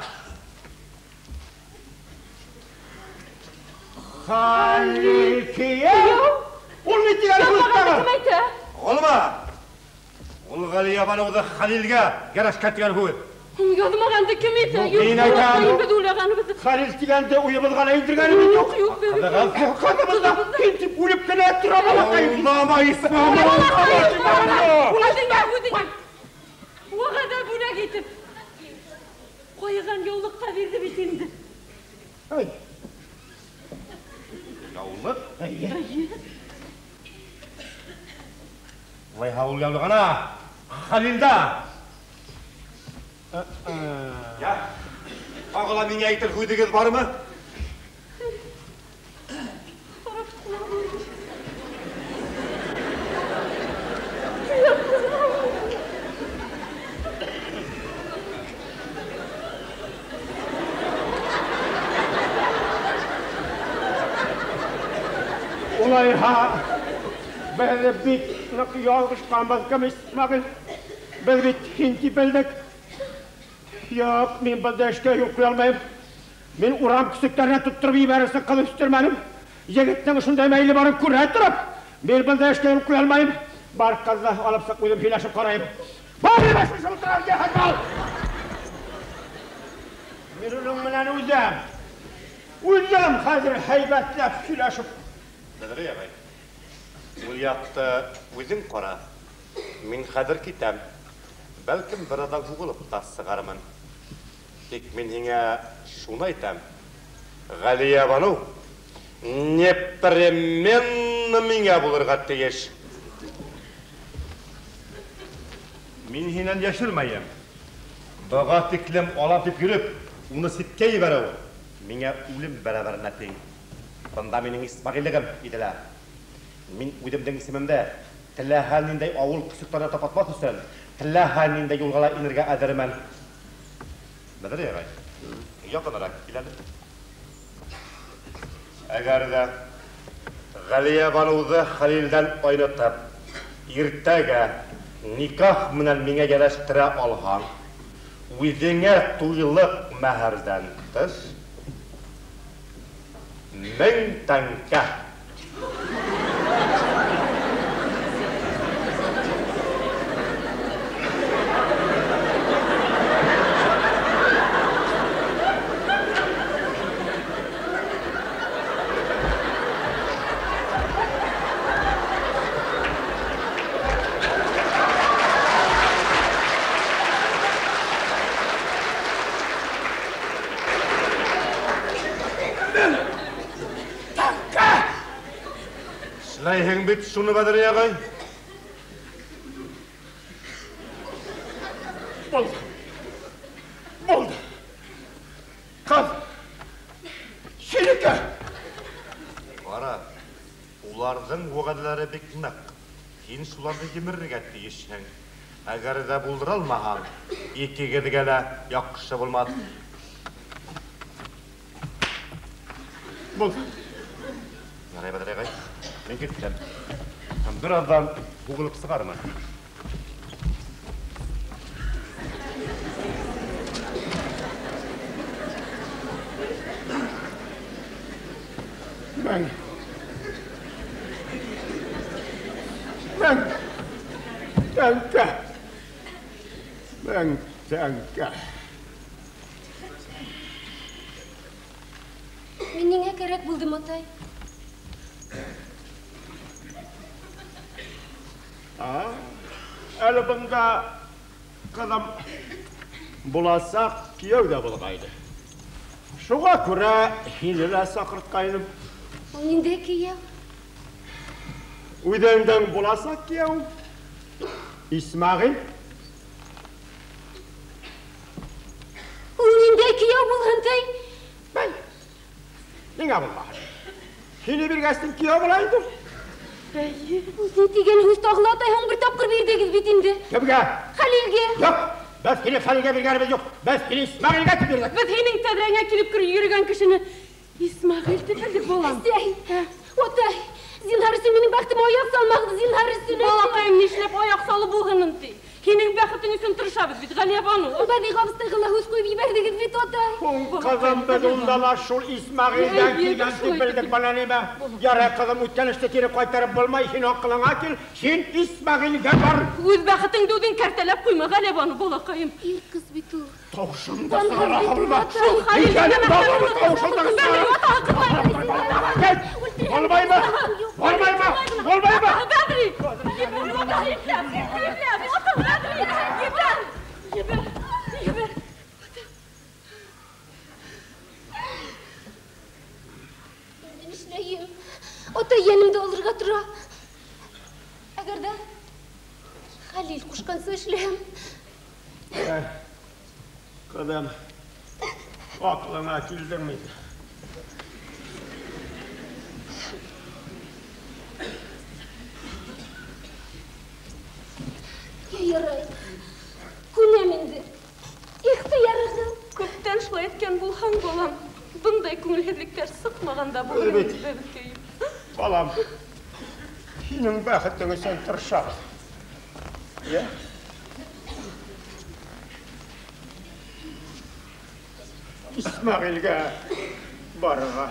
Хәлил кейәү? Ул ни тигән һүҙ тағы? Кем әйтә? Улма! Ул Ғәлиябаныуҙы Хәлилгә кәрәшкә тигән һүҙ. Яҙмағанды кем әйтә? Юҡ, мин әйтәм. Беҙ уйлағаныбыҙ. Хәлил тигәнде уйыбыҙға ла индергәнебеҙ юҡ. Юҡ, юҡ, Ҡыҙығыҙ. Ҡыҙыбыҙ ҙа һин тип үлеп кенә тора балаҡайым. Алдама, Исмәғил! Үҙеңә, үҙеңә. Уға да бүләк итеп ҡуйған яулыҡ та бирҙе бит инде. Ай. Яулыҡ? Эйе. Улайһа ул яулығына Хәлилдә. Я, тағы ла миңә әйтер һүҙегеҙ бармы? Улайһа, беҙ бик ныҡ ялғышҡанбыҙ, кем Исмәғил? Беҙ бит һин тип белдек. Юҡ, мин бындай эшкә юл ҡуя алмайым. Мин урам көсөктәренә тоттороп ебәрерсең ҡыҙ үҫтермәнем. Егеттең ошондай мәйле барын күрә тороп, мин бындай эшкә юл ҡуя алмайым. Бар ҡыҙҙы алып сыҡ, үҙем һөйләшеп ҡарайым. Бар һөйләшеп ултырам, йәһәт ал! Мин уның менән үҙем. Үҙем хәҙер һәйбәтләп һөйләшеп. Бәҙри ағай, ул яҡты үҙең ҡара. Мин хәҙер китәм. Бәлкем бер аҙҙан һуғылып та сығармын. Тик мин һиңә шуны әйтәм. Ғәлиябаныу непременно миңә булырға тейеш. Мин һинән йәшермәйем. Быға тиклем алам тип йөрөп, уны ситкә ебәреү миңә үлем бәрәбәренә тиң. Бында минең Исмәғиллегем иделә. Мин үҙемдең исемемде Теләһә ниндәй авыл кысыкларына тапатмас өчен, теләһә ниндәй юлга ла инергә әзермен. Бәдри агай, якынрак кил әле. Әгәр дә Галиябануны Хәлилдән айнытып, иртәгә никах менән миңа ярәштерә алһаң, үзеңә туйлык мәһәрдән тыш 1000 тәңкә. Эшләйһең бит шуны, Бәдри агай. Булды. Булды. Кыз. Синеке. Кара, уларның вәгъдәләре бик нык. Һин шуларны җимерергә тиешһең. Әгәр дә булдыра алмаһаң, икегеҙгә лә яҡшы булмаҫ. Булды. Ярай, Бәдри агай, мин киттем. Һәм бераздан һуғылып сығармын. 1000. 1000 тәңкә. 1000 тәңкә. Мин ниңә кәрәк булдым, атай? Әле бында ҡыҙым буласаҡ кейәү ҙә булғайны. Шуға күрә һине лә саҡыртҡайным. Ул ниндәй кейәү? Үҙеңдең буласаҡ кейәү Исмәғил. Ул ниндәй кейәү булһын ти? Бәй, ниңә булмаһын? Һине биргәстең кейәү була инде. Әйе. Ул ни тигән һүҙ тағы ла, атай, һуң бер тапҡыр бирҙегеҙ бит инде. Кемгә? Хәлилгә. Юҡ, беҙ һине Хәлилгә биргәнебеҙ юҡ. Беҙ һине Исмәғилгә тип бирҙек. Беҙ һинең тәҙрәңә килеп йөрөгән кешене Исмәғил тип белдек, балам. Әсәй, атай, зинһар өсөн минең бәхетемә аяҡ салмағыҙ, зинһар өсөн. Балаҡайым, нишләп аяҡ салып булһын ти? Һинең бәхетең өсөн тырышабыҙ бит, Ғәлиябаныу. Бәҙиғә абыстайға ла һүҙ ҡуйып ебәрҙегеҙ бит, атай. Ҡыҙым, беҙ унда ла шул Исмәғилдән килгән тип белдек, бына нимә. Ярай, ҡыҙым, үткән эште кире ҡайтарып булмай, һин аҡылыңа кил, һин Исмәғилгә бар. Үҙ бәхетеңде үҙең кәртәләп ҡуйма, Ғәлиябаныу, балаҡайым. Ир ҡыҙ бит ул. Тауышыңды сығара һалма. Шул Хәлилгә Тауышыңды сығара. Кит! Булмаймы? Булмаймы? Булмаймы? Бәҙри! Ебәр, ебәр, Бәҙри! Ебәр! Ебәр! Ебәр! Инде нишләйем? Атай йәнемде алырға тора. Әгәр ҙә Хәлил ҡушҡанса эшләһәм. Ҡыҙым, аҡылыңа килдеңме? Ярай, күнәм инде. Ихтыярығыҙ. Күптән шулай иткән булһаң, балам, бындай күңелһеҙлектәр сыҡмаған да булыр инде, бәбекәйем. Балам, һинең бәхетең өсөн тырышабыҙ. Йә? Исмәғилгә барырға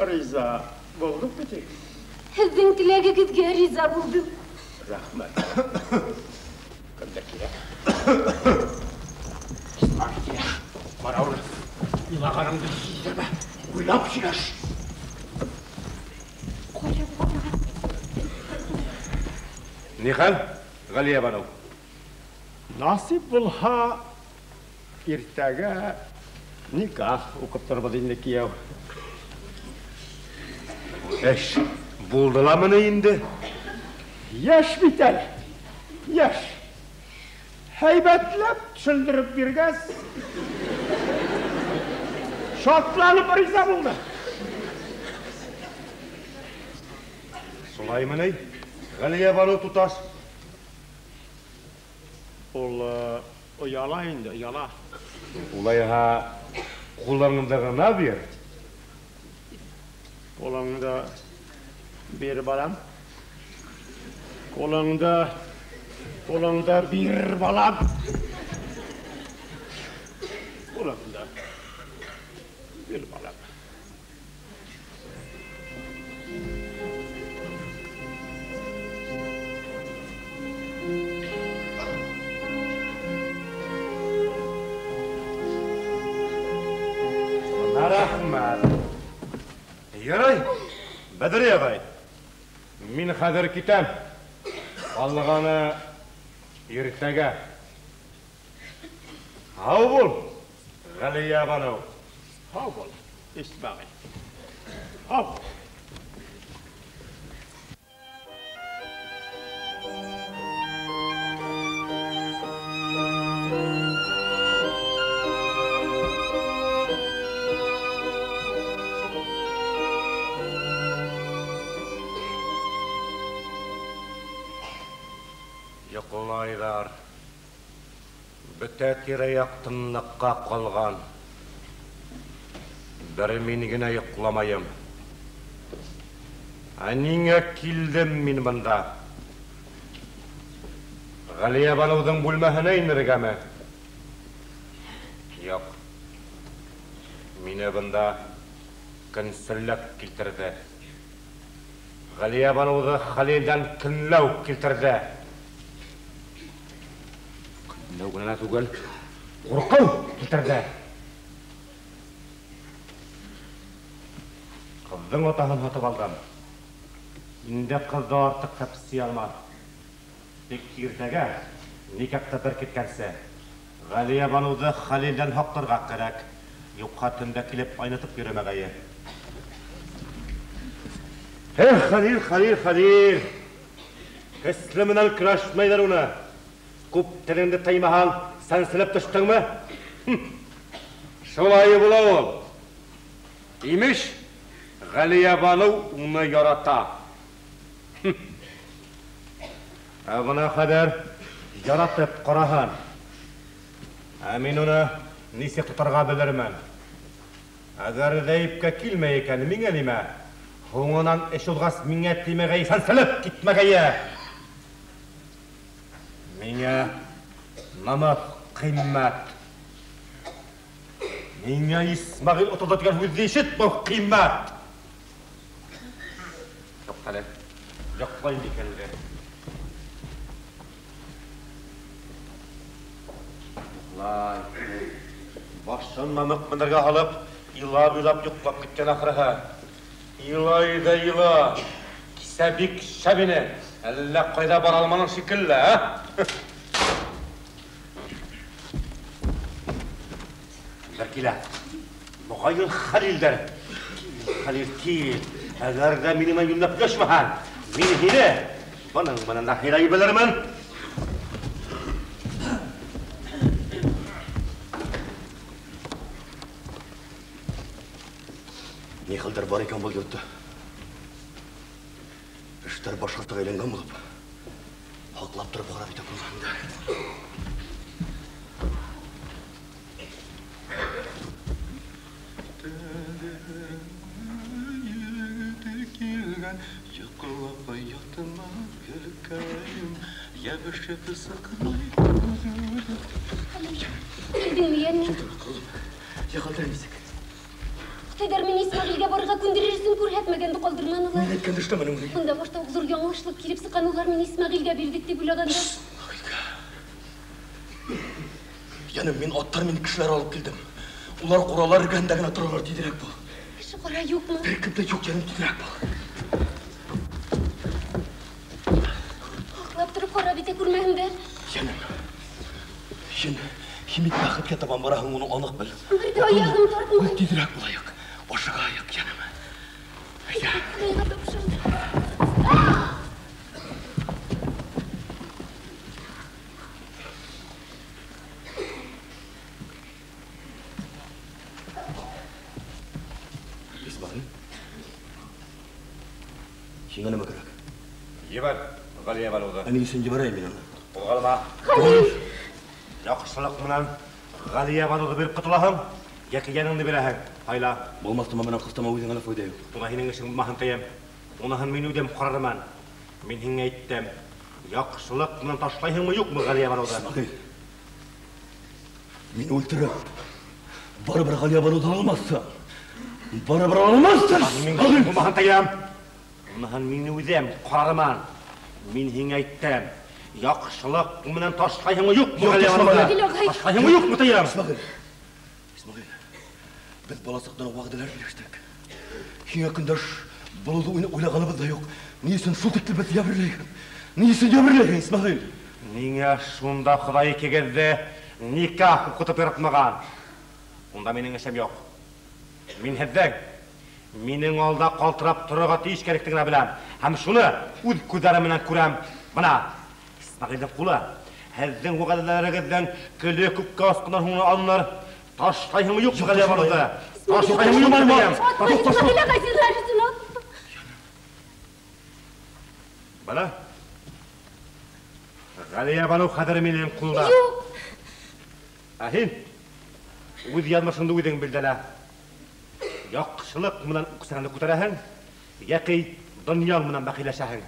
риза булдыҡ бит. Һеҙҙең теләгегеҙгә риза булдым. Рәхмәт. Кемдер килә. Исмәғил килә. Бара уны. Илағаныңды һиҙҙермә. Уйлап һөйләш. Ни хәл, Ғәлиябаныу? Насип булһа, иртәгә никах уҡып торорбоҙ инде, кейәү. Эш булды ламы ни инде? Йәш бит әле, йәш. Һәйбәтләп төшөндөрөп биргәс, шатланып риза булды. Шулаймы ни? Галиябану туташ? Ул ояла инде, ояла. Улайһа кулыңды гына бир. Кулыңды бир, балам. Кулыңды, кулыңды бир, балам. Кулыңды бир, балам. Рәхмәт. Ярай, Бәдри агай. Мин хәзер китәм. Калганы иртәгә. Һау бул, Галиябану. Һау бул, Исмәгыйль. Һау бул. Йоклайлар. Бөтә тирә-як тынлыкка калган. Бер мин генә йокламаем. Ә ниңә килдем мин монда? Галиябануның бүлмәһенә инергәме? Юк. Мине монда көнсезлек килтерде. Галиябануны Хәлилдән көнләү килтерде. Көнләү генә түгел, курку килтерде. Кызның атаһын һатып алдым. Инде кызды артык тәпси алмам. Тик иртәгә никахта беркеткәнсе Галиябануны Хәлилдән һакларга кирәк. Юкка төндә килеп айнытып йөрмәгәе. Эх, Хәлил, Хәлил, Хәлил! Көсле менән көрәшмәйләр уны. Күп телеңде тыймаһаң, сәнселеп төштеңме? Шулай була ул. Имеш, Галиябану уны ярата. Ә бына хәҙер яратып ҡараһын. Ә мин уны нисек тотарға белермен. Әгәр ҙә ипкә килмәй икән, миңә нимә? Һуңынан эш уҙғас миңә тимәгәй, сәнселеп китмәгәйе. Миңә намыҫ ҡиммәт. Миңә Исмәғил отолдо тигән һүҙҙе ишетмәү ҡиммәт. Юҡ әле, йоҡлайым икән үҙе. Йоҡлай. Башын мамыҡ мендәргә һалып, илап-илап йоҡлап киткән ахырыһы. Илай ҙа ила. Кисә бик шәп ине. Әллә ҡайҙа бара алманың шикелле, ә? Кемдәр килә? Моғайын Хәлилдер. Кил, Хәлил, кил. Әгәр ҙә минең менән йүнләп һөйләшмәһәң, мин һине бының менән дә һыйлай белермен. Ни хәлдәр бар икән был йортта? Эштәр башҡортаға әйләнгән булып, һаҡлап тороп харап итә күрмәһендәр. Йоҡлап ятма, гөлкәйем, йәбешеп сыҡмай. Килдеңме, йәнем? Хәлдәр нисек? Атайҙар мине Исмәғилгә барырға күндерер өсөн күрһәтмәгәнде ҡалдырманылар. Мин әйткәнде эшләмәнең ни? Бында башта уҡ ҙур яңылышлыҡ килеп сыҡҡан, улар мине Исмәғилгә бирҙек тип уйлағандар. Йәнем, мин аттар менән кешеләр алып килдем. Улар ҡуралар эргәһендә генә торалар, тиҙерәк бул. Кеше ҡара юҡмы? Бер кем дә юҡ, йәнем, тиҙерәк бул. Һаҡлап тороп харап итә күрмәһендәр. Йәнем, һин бит бәхеткә табан бараһың, уны аныҡ бел. Бер ҙә аяғым тартмай. Тиҙерәк булайыҡ. Ашығайыҡ, йәнем. Әйҙә. Хоҙайға тапшырҙым. Исмәғил, һиңә нәмә кәрәк? Ебәр. Галиябануды. Ә ни өчен җибәрәем мин аны? Кузгалма. Хәлил! Яхшылык менән Галиябануды биреп котылаһың, яки яныңны бирәһең. Һайла. Булмастыма менән кыстама үзеңә лә файда юк. Бунда һинең эшең булмаһын тием. Уныһын мин үзем карармын. Мин һиңә әйттем. Яхшылык менән ташлайһыңмы, юкмы Галиябануды? Исмәгыйль. Мине үлтереп, барыбер Галиябануды алмассың. Барыбер алмассың. Исмәгыйль. Булмаһын тием. Уныһын мин үзем карармын. Мин һиңә әйттем. Яхшылык менән ташлайһыңмы, юкмы Юк, Галиябануды? Исмәгыйль агай. Ташлайһыңмы, юкмы тием? Исмәгыйль. Исмәгыйль. Без балачактан вәгъдәләр бирештек. Һиңә көндәш булуды уйлаганыбыз да юк. Ни өчен шул тикле без яберләйһең? Ни өчен яберләйһең, Исмәгыйль? Миңа шунда Ходай икегезне никах укытып яратмаган. Унда минең эшем юк. Мин һеҙҙең минең алда ҡалтырап торорға тейеш кәрәклеген беләм. Һәм шуны үҙ күҙҙәрем менән күрәм. Бына Исмәғилдең ҡулы һеҙҙең вәғәҙәләрегеҙҙең көлө күккә осҡандан һуң алыныр. Ташлайһыңмы, юҡмы Галиябануды? Ташлайһыңмы, юҡмы тием? Атма, Исмәғил агай, зинһар өчен атма. Бына Галиябану хәҙер минең ҡулда. Юк! Ә һин үҙ яҙмышыңды үҙең билдәлә. Яҡшылыҡ менән үксәңде күтәрәһең, йәки донъяң менән бәхилләшәһең.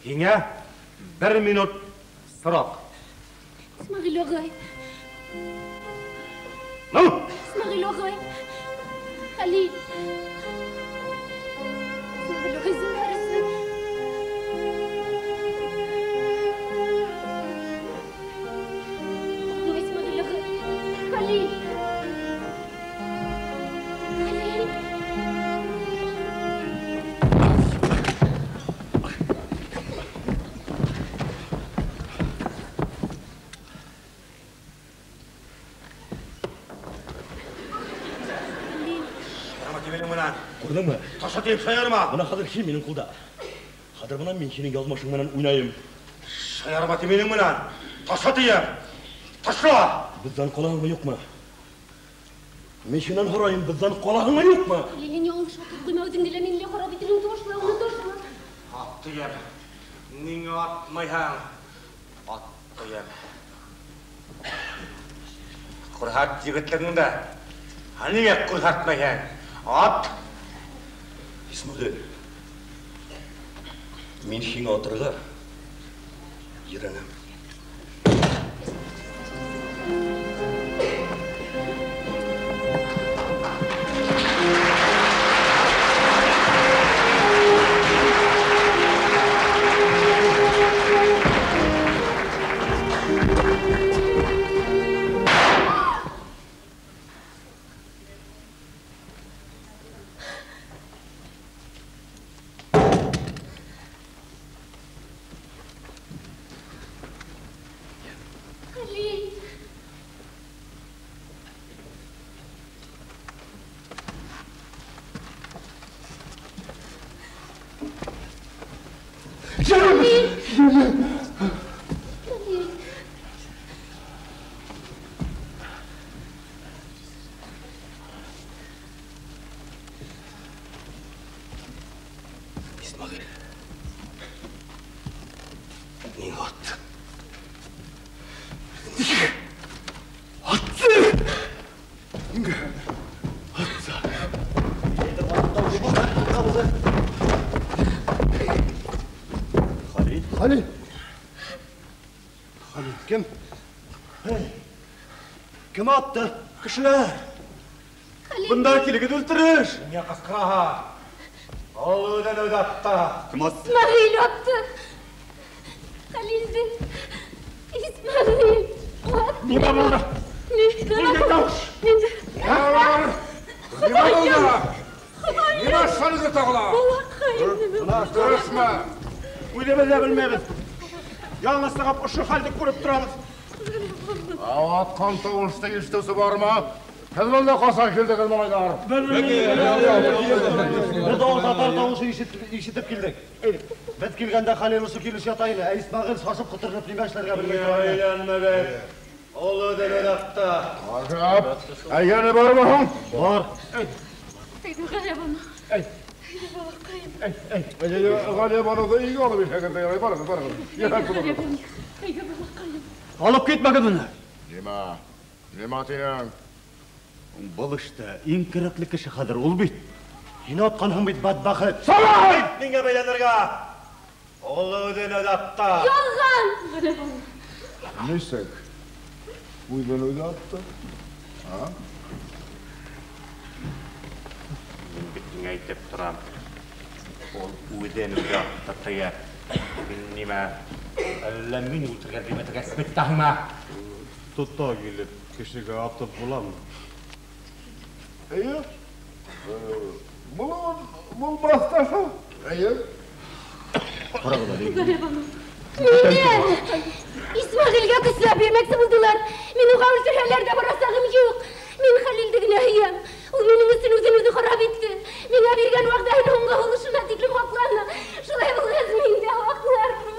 Һиңә бер минут срок. Исмәғил агай. Ну! Исмәғил агай. Хәлил. Исмәғил агай, зинһар өчен. Атма, Исмәғил агай. Хәлил. Хәлил. Хәлил. Шаярма тип менән. Күрдеңме? Таша тиеп шаярма. Бына хәҙер һин минең ҡулда. Хәҙер бына мин һинең яҙмышың менән уйнайым. Шаярма тип минең менән. Таша тиеп. Ташла! Беҙҙән ҡалаһыңмы, юҡмы? Мин һинән һорайым, беҙҙән ҡалаһыңмы, юҡмы? Хәлил, һин яңылыш атып ҡуйма, үҙеңде лә мине лә харап итерһең, ташла уны, ташла. Ат тием. Ниңә атмайһың? Ат тием. Күрһәт егетлегеңде. Ә ниңә күрһәтмәйһең? Ат! Исмәғил. Мин һиңә атырға ерәнәм. Хәлил. Хәлил. Хәлил. Исмәғил. Ниңә аттың? Нигә аттың? Нигә атса? Хәлил. Хәлил. Хәлил кем? Кем атты? Кешеләр. Хәлил. Бында килегеҙ үлтереш. Ниңә ҡысҡыраһың? Ул үҙен үҙе атты. Кем атты? Исмәғил атты. Хәлилде. Исмәғил атты. Нимә булды? Ниндәй тауыш? Ниндәй? Нимә булды? Нимә эшләнде тағы ла? Балаҡайым. Дөрөҫмө? Үҙебеҙ ҙә белмәйбеҙ. Яңы сығып ошо хәлде күреп торабыҙ. Атҡан тауышты ишетеүсе бармы? Һеҙ бында ҡасан килдегеҙ, малайҙар? Беҙ татар тауышы ишетеп килдек. Беҙ килгәндә Хәлил ошо килеш ята ине. Ә Исмәғил шашып ҡоторноп нимә эшләргә белмәй тора ине. Әйләнмә бит. Ул үҙен үҙе атты. Ғәжәп. Әйгәне бармы һуң? Бар. Әйҙә, Галиябану. Балакаем. Әй, Галиябануны өйгә алып илһәгез дә ярый, барыгыз, барыгыз. Әйдә, балакаем. Алып китмәгез моны. Нима? Нима динең? Был эштә иң кирәкле кеше хәзер ул бит. Һин атканһың бит, бәдбәхет. Салай! Миңа бәйләнергә. Ул үзен үзе атты. Ялган! Ничек? Үзен үзе атты? А? Мин бит сиңа әйтеп торам. Ул үзен үзе атты тыя. Мин нимә? Әллә мин үтергән дип әйтергә спектакльмы? Тота килеп кешегә атып буламы? Әйе. Булуын булмас та шул. Әйе. Карагыз әле. Галиябану. Мине! Исмәгыйльгә көчләп бирмәкче булдылар. Мин уга үлтерһәләр дә барасагым юк. Мин Хәлилде генә һөям. Ул минем өчен үзен үзе харап итте. Миңа биргән вәгъдәһен һуңгы һулышына тиклем акланы. Шулай булгач, мин дә аклармын.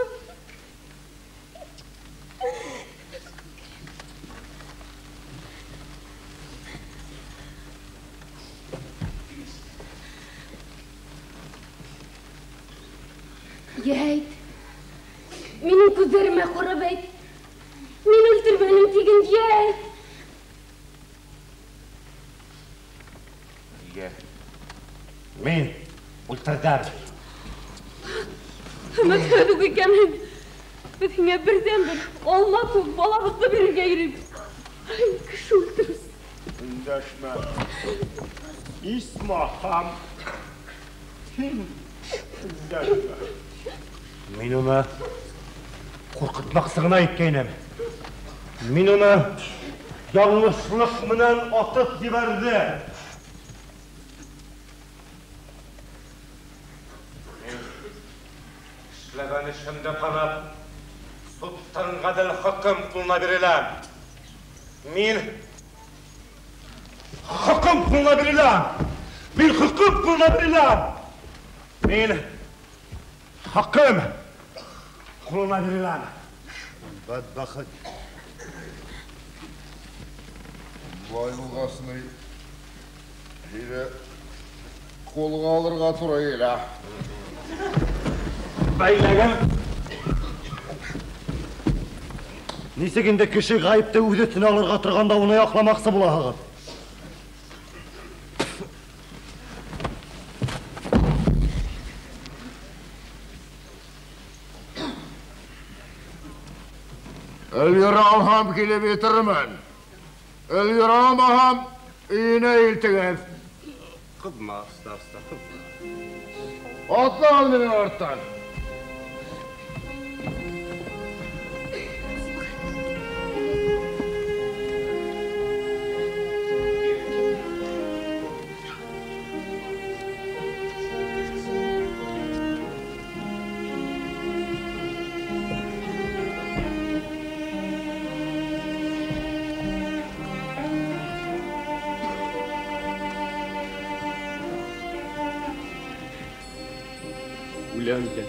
Йә әйт. Минем күзләремә карап әйт. Мин үлтермәнем диген, йә әйт. Йә. Мин үлтердем. Өметләдек икәнен. Без һиңа бердән-бер алма күк балабызны бирергә йөрибез. Ай, кеше үлтерүсе. Эндәшмә. Исмахам. Һин эндәшмә. Мин уны куркытмакчы гына иткәйнем. Мин уны ялгышлык менән атып җибәрдем. Мин эшләгән эшемне танып, судтан гадел хөкем кулына биреләм. Мин хөкем кулына биреләм. Мин хөкем кулына биреләм. Мин хөкем кулына биреләм. Бәдбәхет. Болай булгасын, һине кулга алырга туры килә. Бәйләгән. Ничек инде кеше гаепте үзе өстенә алырга торганда уны якламакчы булаһыгыз? Өлгерә алһам килеп етермен. Өлгерә алмаһам, өенә илтегез. Кызма, староста, кызма. Атлагыз минем арттан. Үләм икән.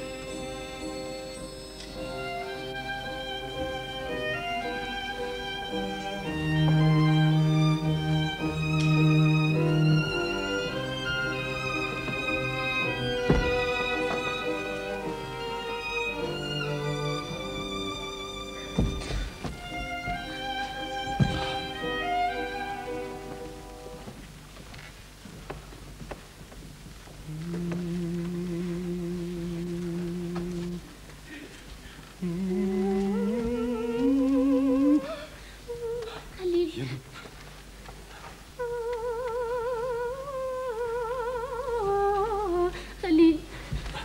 Хәлил. Хәлил.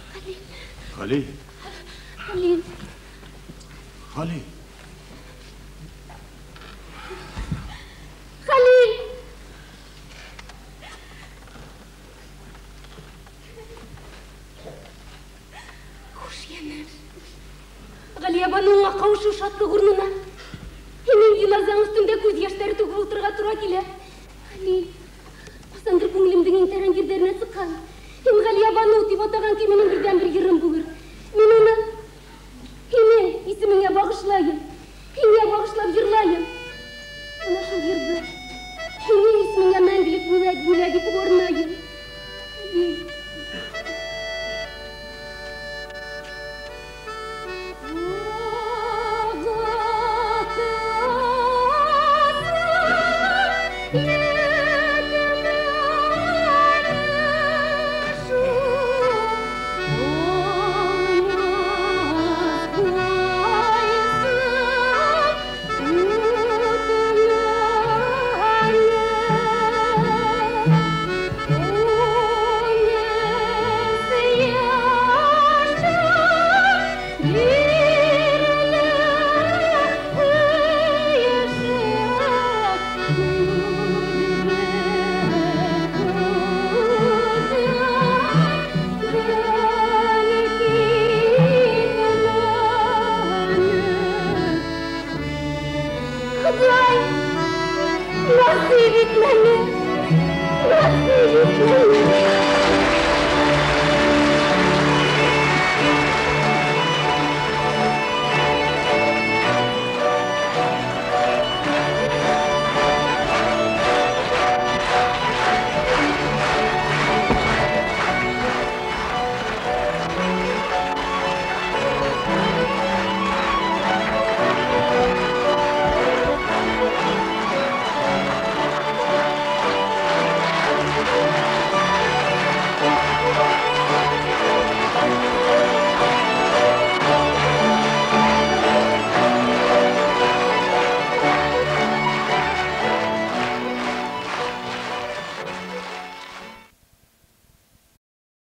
Хәлил. Хәлил. Хәлил. Хәлил. Хәлил. Хуш, янәш. Галиябануңа кавышу шатлык урынына. Һинең җеназаң өстендә күз яшьләре түгеп утырырга тура килә. Хәлил, кайчандыр күңелемнең иң тәрән җирләренә сыккан. Һин Галиябану дип атаган көй минем бердәнбер йырым булыр. Мин уны һинең исемеңә багышлайым. Һиңа багышлап йырлайым. Менә шул йырды һинең исемеңә мәңгелек бүләк, бүләк итеп арнайым. Хәлил. Ходай! Насыйп итмәне! Насыйп итмәне!